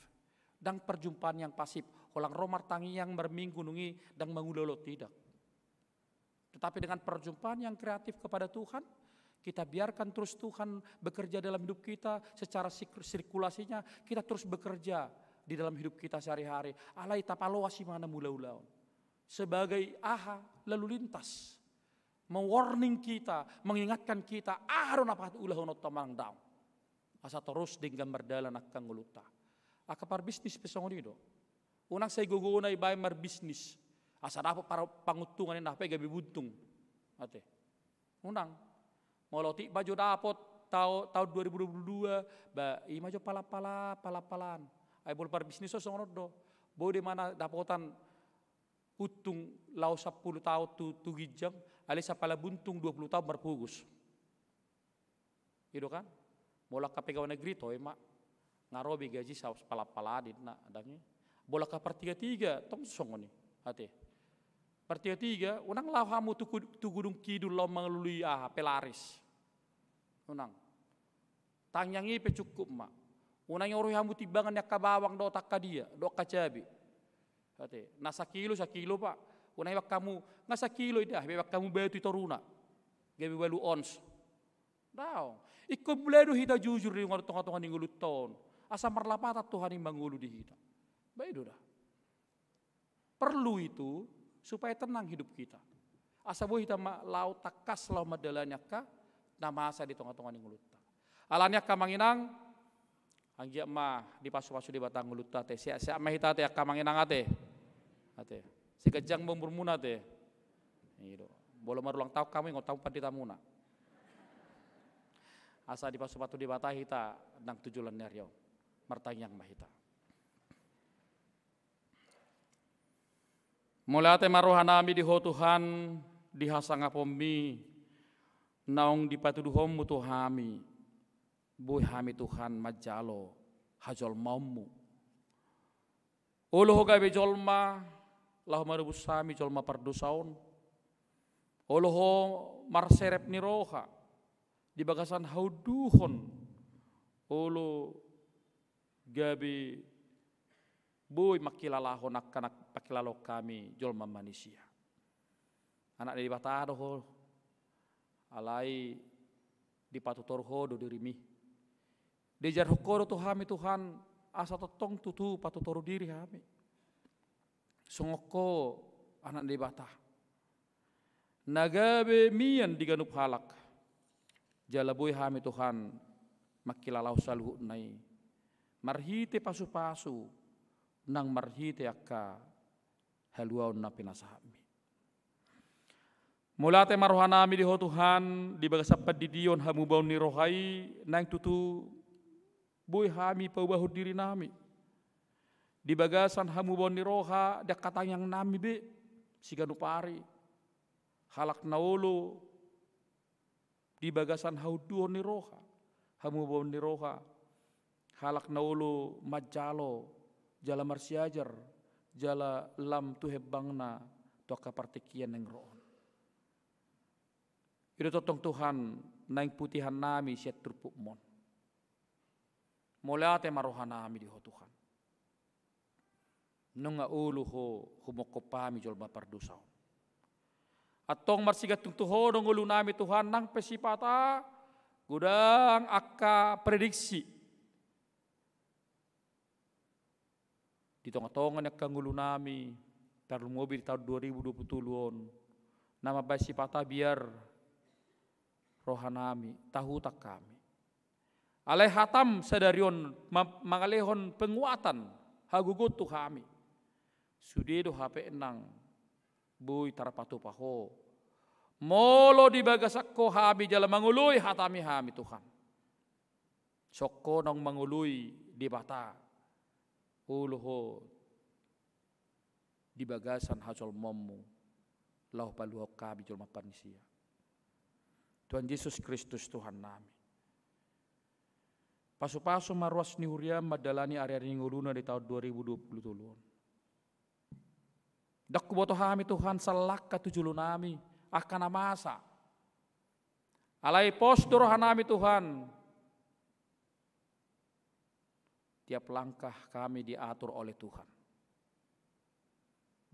ndang perjumpaan yang pasif. Holan ro martangiang marminggu nunga i ndang mangula ulaon, tidak. Tetapi dengan perjumpaan yang kreatif kepada Tuhan, kita biarkan terus Tuhan bekerja dalam hidup kita, secara sik-, sirkulasinya, kita terus bekerja di dalam hidup kita sehari-hari. Alai tapaloas ibana mangula ulaon. Sebagai aha, lalu lintas. Me-warning kita, mengingatkan kita, aha do na patut ulahononta manang daong. Asa torus denggan mardalan angka ngolunta. Angka parbisnis pe songon i do. Unang sai gogona ibaen marbisnis. Asa dapot par-, panguntungan i, na pe gabe buntung. Ate. Unang. Molo otik ma jo dapot tao-, taon dua ribu dua puluh dua, ba, i ma jo palan-palan, palan-palan. Ai molo parbisnis on songon on do. Boi do ibana dapotan untung laho sampulu taon tu, tu ginjang, alai sampala buntung dua puluh taon marpogos. I do kan? Molo angka pegawai negeri toe ma, nga ro be gaji sa-, palan-palan ninna, ndang i. Molo angka partiga-tiga, tong songon i, ate. Partiga-tiga, unang laho hamu tu kud-, tu Gunung Kidul laho mangalului aha, pelaris. Unang. Tangiang i pe cukup ma. Unang iorui hamu timbangan ni angka bawang dohot angka dia, dohot angka cabe. Ate, na sakilo, sakilo, Pak. Unang ibaen hamu, nga sakilo i da, ibaen hamu batu i toruna. Gabe ualu ons. Daong. Ingkon mulai do hita jujur di tonga-tonga ni ngolunta on, asa marlapatan Tuhan i mangolu di hita. Baen do da. Perlu itu supaya tenang hidup kita. Asa boi hita ma laho tangkas laho mandalani angka na masa di tonga-tonga ni ngolunta. Alani angka amang inang, anggiat ma dipasupasu Debata ngolunta ate, sehat-sehat ma hita ate angka amang inang ate. Ate. Sai ganjang ma umurmuna ate. I do. Molo marulang taon hamu, ingot hamu panditamuna. Asa dipasupasu Debata hita nang tu joloan ni ari on. Martangiang ma hita. Mauliate ma rohanami di Ho Tuhan, di hasangaponMi naung dipatuduhonMu tu hami, boi hami Tuhan manjalo hajolmaonMu. Olo Ho gabe jolma, laho manobus hami jolma pardosa on. Olo Ho marserep ni roha, di bagasan haunduhon, olo gabe boi mangkilalahon angka na pangkilalahon hami jolma manisia. Anak ni Debata do Ho, alai dipatutur Ho do diriMi. Diajarhon Ho do tu hami Tuhan, asa tongtong tutu patutur diri hami. Songon Ho anak ni Debata. Na gabe mian di ganup halak. Jala boi hami Tuhan mangkilalahon saluhutna i. Marhite pasupasu, nang marhite angka haluaon na pinasahatMi. Mauliate ma rohanami di Ho Tuhan, di bagasan pandidion hamubaon ni roha i, naeng tutu boi hami paubahon dirinami. Di bagasan hamubaon ni roha, di angka tangiangnami be, siganup ari. Halak na olo, di bagasan haunduhon ni roha, hamubaon ni roha, halak na olo manjalo, jala marsiajar, jala lam tu hembangna, tu angka partingkian naeng ro on. I do tongtong Tuhan, naeng putihannami sian turpukMon. Mauliate ma rohanami di Ho Tuhan. Nunga olo Ho, humongkop hami jolma pardosa on. Antong marsigantung tu Ho do ngolunami Tuhan, nang pe sipata, godang angka prediksi. Di tonga-tonga ni angka ngolunami, tarlumobi di taon dua ribu dua puluh tolu on, na mambaen sipata biar rohanami, tahutan hami. Alai hataM sadari on ma-, mangalehon penguatan, hagogoon tu hami. Sude do hape nang boi tarpatupa Ho. Molo di bagasan Ho hami jala mangoloi hataMi hami Tuhan. Songon Ho naung mangoloi Debata. Olo Ho di bagasan hajolmaonMu, laho paluahon hami jolma parnisia. Tuhan Jesus Kristus Tuhannami. Pasu-pasu ma ruas ni huriaM mandalani ari-ari ni ngoluna di taon dua ribu dua puluh tolu on. Ndang huboto hami Tuhan sallangka tu jolonami, angka na masa. Alai pos do rohanami Tuhan. Tiap langkah hami diatur oleh Tuhan.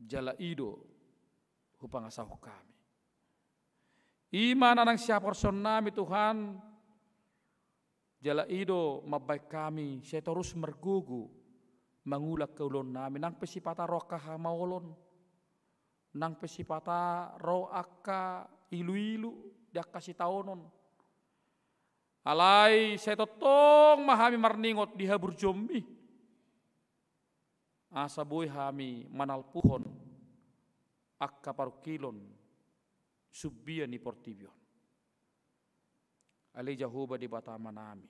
Jala i do hupangasahon hami. I ma na naeng sihaporseaonnami Tuhan, jala i do mambaen hami sai torus margogo mangula angka ulaonnami, nang pe sipata ro angka hamaolon, nang pe sipata ro angka ilu-ilu di angka sitaonon. Alai sai tongtong ma hami marningot di haburjuonmi. Asa boi hami manalpuhon angka parungkilon sumbia ni portibi on. Ale Jahowa Debata Amanami.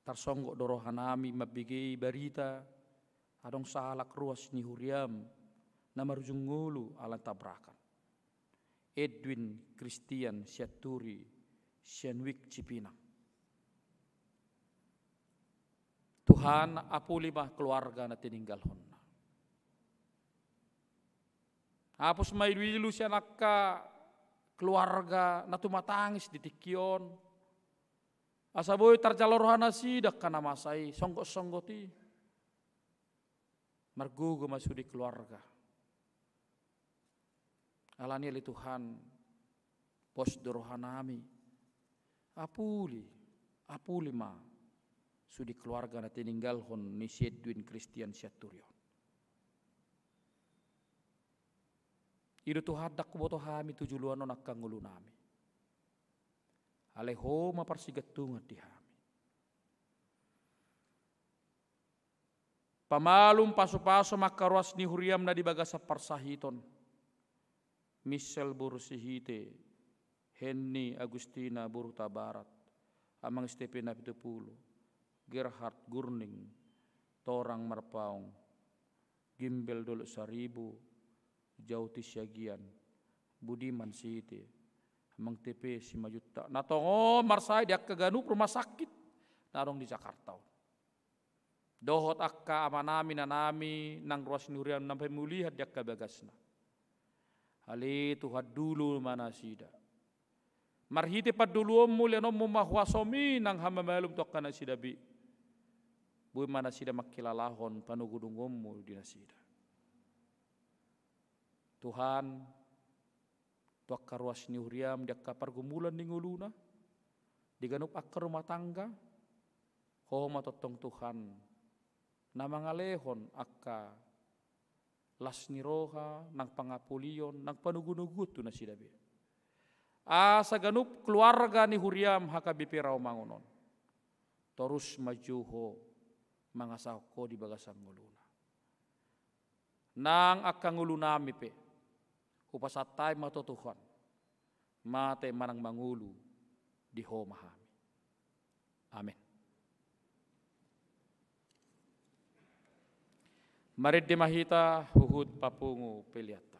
Tarsonggot do rohanami mambege barita, adong sahalak ruas ni huriam, na marujung ngolu ala ni tabrakan. Edwin Christian Sianturi, Sianwik Cipinang. Tuhan, apuli ma keluarga na tininggalhonna. Hapus ma iluilu sian angka keluarga na tumatangis di tingki on. Asa boi tarjalo roha nasida angka na masa i, songgot-songgot i. Margogo ma sude keluarga. Alani ale Tuhan, pos do rohanami. Apuli, apuli ma sude keluarga na tininggalhon ni si Edwin Christian Sianturi on. I do Tuhan, ndang huboto hami tu joloan on angka ngolunami. Alai Ho ma parsigantungan di hami. Pamalum, pasupasu ma angka ruas ni huriaM na di bagasan parsahiton. Michel boru Sihite, Henny Agustina boru Tabarat, Amang Stepe Napitupulu, Gerhard Gurning, Torang Marpaung, Gimbel Dolok Saribu, Jauti Siagian, Budiman Sihite, Amang Tepe Simanjuntak, na tongon marsahit di angka ganup rumah sakit na adong di Jakarta on. Dohot angka amanami, inanami, nang ruas ni huriaM na pamulihan di angka bagasna. Ale Tuhan, dulu ma nasida. Marhite panduluonMu, lehononMu ma huasoMi nang hamamalum tu angka nasida be. Boi ma nasida mangkilalahon panogunoguonMu di nasida. Tuhan, tu angka ruas ni huriaM, di angka pargumulan ni ngoluna, di ganup angka rumah tangga, Ho ma tongtong Tuhan, na mangalehon angka las ni roha, nang pangapolion, nang panogunoguon tu nasida be. Asa ganup keluarga ni huriaM H K B P Rawamangun on, torus ma jo Ho mangasahon Ho di bagasan ngoluna. Nang angka ngolunami pe, hupasahat hami ma tu Ho Tuhan, mate manang mangolu, di Ho ma hami. Amen. Marende ma hita huhut papungu peleanta.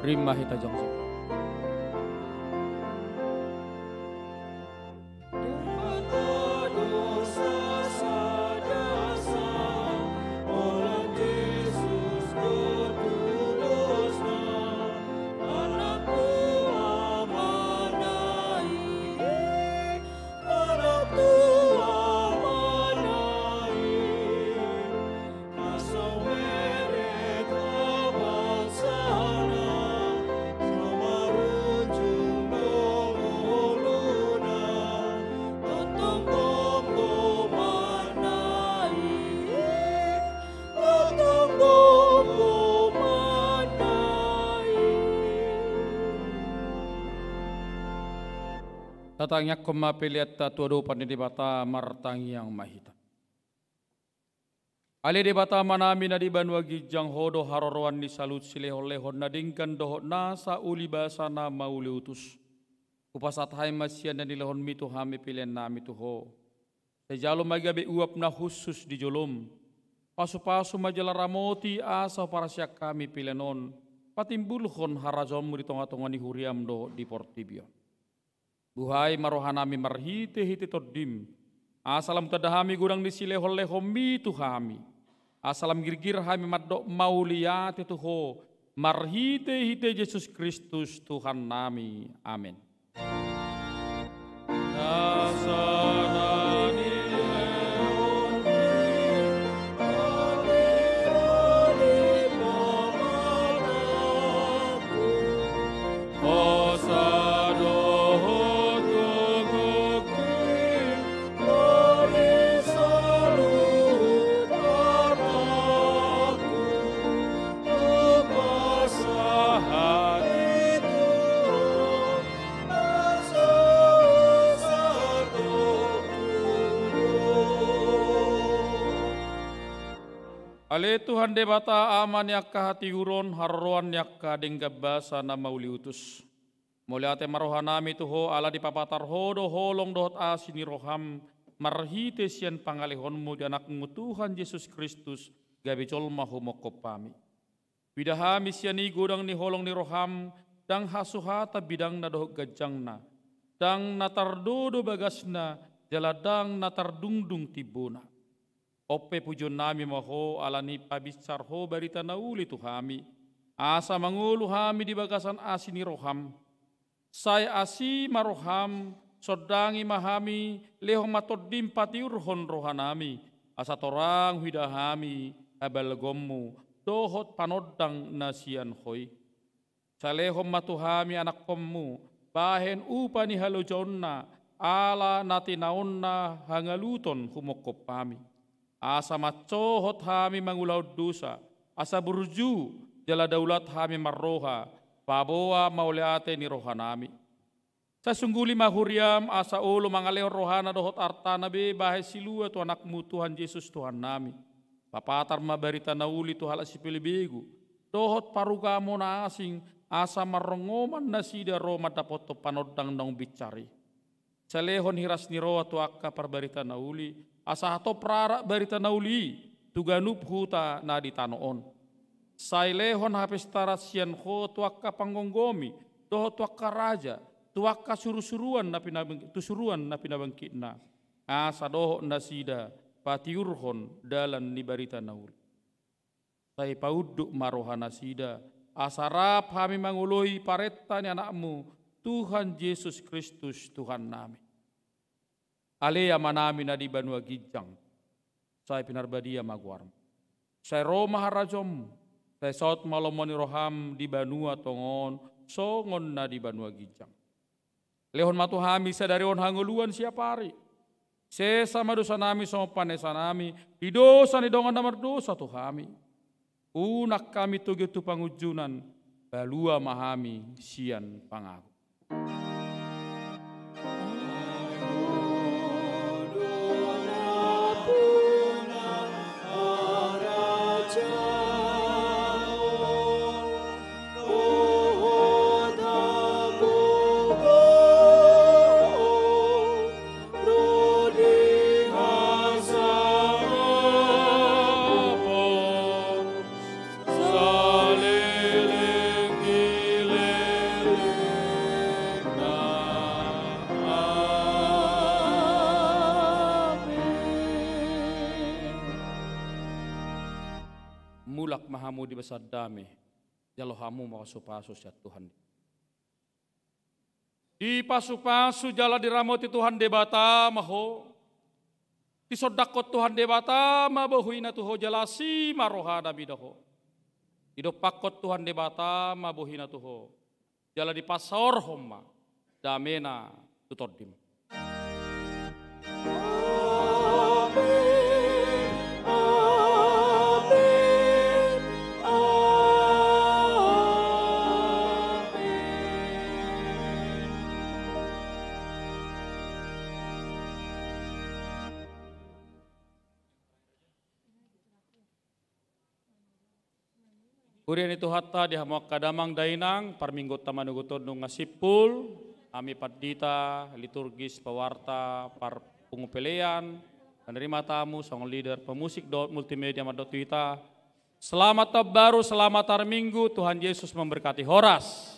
Rima hita jongjong. Tangiangkon ma peleanta tu adopan ni Debata. Martangiang ma hita. Ale Debata Amanami na di banua ginjang, Ho do haroroan ni saluhut silehonlehon na denggan dohot nasa uli basa na mauliutus. Hupasahat hami ma sian na nilehonmi tu hami peleannami tu Ho. Sai jalo ma gabe uap na hushus di jolom. Pasupasu ma jala ramoti asa huparsiak hami pelean on patimbulhon harajaonmu di tongatonga ni huriam dohot di portibi on. Buhai ma rohanami marhitehite Tondim, asa lam tanda hami godang ni silehonlehonmi tu hami, asa lam girgir hami mandok mauliate tu Ho marhitehite Jesus Kristus Tuhannami. Amen. Ale Tuhan Debata, Ama ni angka hatiuron, haroroan ni angka denggan basa na mauliutus. Mauliate ma rohanami tu Ho ala dipapatar Ho do holong dohot asi ni roham, marhite sian pangalehonmu di Anakmu Tuhan Jesus Kristus, gabe jolma humongkop hami. Huida hami sian i godang ni holong ni roham, ndang hasuhatan bidangna dohot ganjangna, ndang na tardodo bagasna, jala ndang na tardungdung timbona. On pe pujionnami ma Ho ala ni pabinsar Ho barita na uli tu hami, asa mangolu hami di bagasan asi ni roham. Sai asi ma roham, sondangi ma hami, lehon ma Tondim patiurhon rohanami, asa torang huida hami habalgaonmu dohot panondang na sian Ho i. Sai lehon ma tu hami anakkonmu, bahen upa ni halojaonna, ala na tinaonna hangaluton humongkop hami. Asa mansohot hami mangulahon dosa, asa burju jala daulat hami marroha, paboa mauliate ni rohanami. Sai sungguli ma huriam, asa olo mangalehon rohana dohot artana be bahen silua tu Anakmu Tuhan Jesus Tuhannami. Papatar ma barita na uli tu halak sipelebegu, dohot parugamo na asing, asa marrongoman nasida ro mandapothon panondang naung binsar i. Sai lehon hiras ni roha tu angka parbarita na uli, asa hatop rarak barita na uli i tu ganup huta na di tano on. Sai lehon hapistaran sian Ho tu angka panggomgomi, dohot tu angka raja, tu angka surusuruan na pinabang-, tu suruan na pinabangkitna, asa dohot nasida patiurhon dalan ni barita na uli. Sai paunduk ma rohanasida, asa rap hami mangoloi parenta ni Anakmu, Tuhan Jesus Kristus Tuhannami. Ale Amanami na di banua ginjang, sai pinarbadia ma goarmu. Sai ro ma harajaonmu, sai saut ma lomo ni roham di banua tonga on, songon na di banua ginjang. Lehon ma tu hami sadari on hangoluan siapari. Sesa ma dosanami songon panesanami di dosa ni dongan na mardosa tu hami. Unang hami togihon tu pangunjunan, palua ma hami sian pangago. Mulak ma hamu di bagasan dame, jalo hamu ma pasupasu sian Tuhan. Dipasupasu jala diramoti Tuhan Debata ma ho. Disondangkon Tuhan Debata ma bohina tu ho jala asi ma rohana mida ho. Didompakkon Tuhan Debata ma bohina tu ho. Jala dipasaorhon ma damena tu tondim. Huria ni Tuhanta, di hamu angka damang dainang, parmingguonta manogot on nunga simpul, hami pandita, liturgis, pawarta, parpungu pelean, panerima tamu, song leader, pemusik dohot multimedia mandok tu hita. Selamat tahun baru, selamat hari Minggu, Tuhan Yesus memberkati. Horas.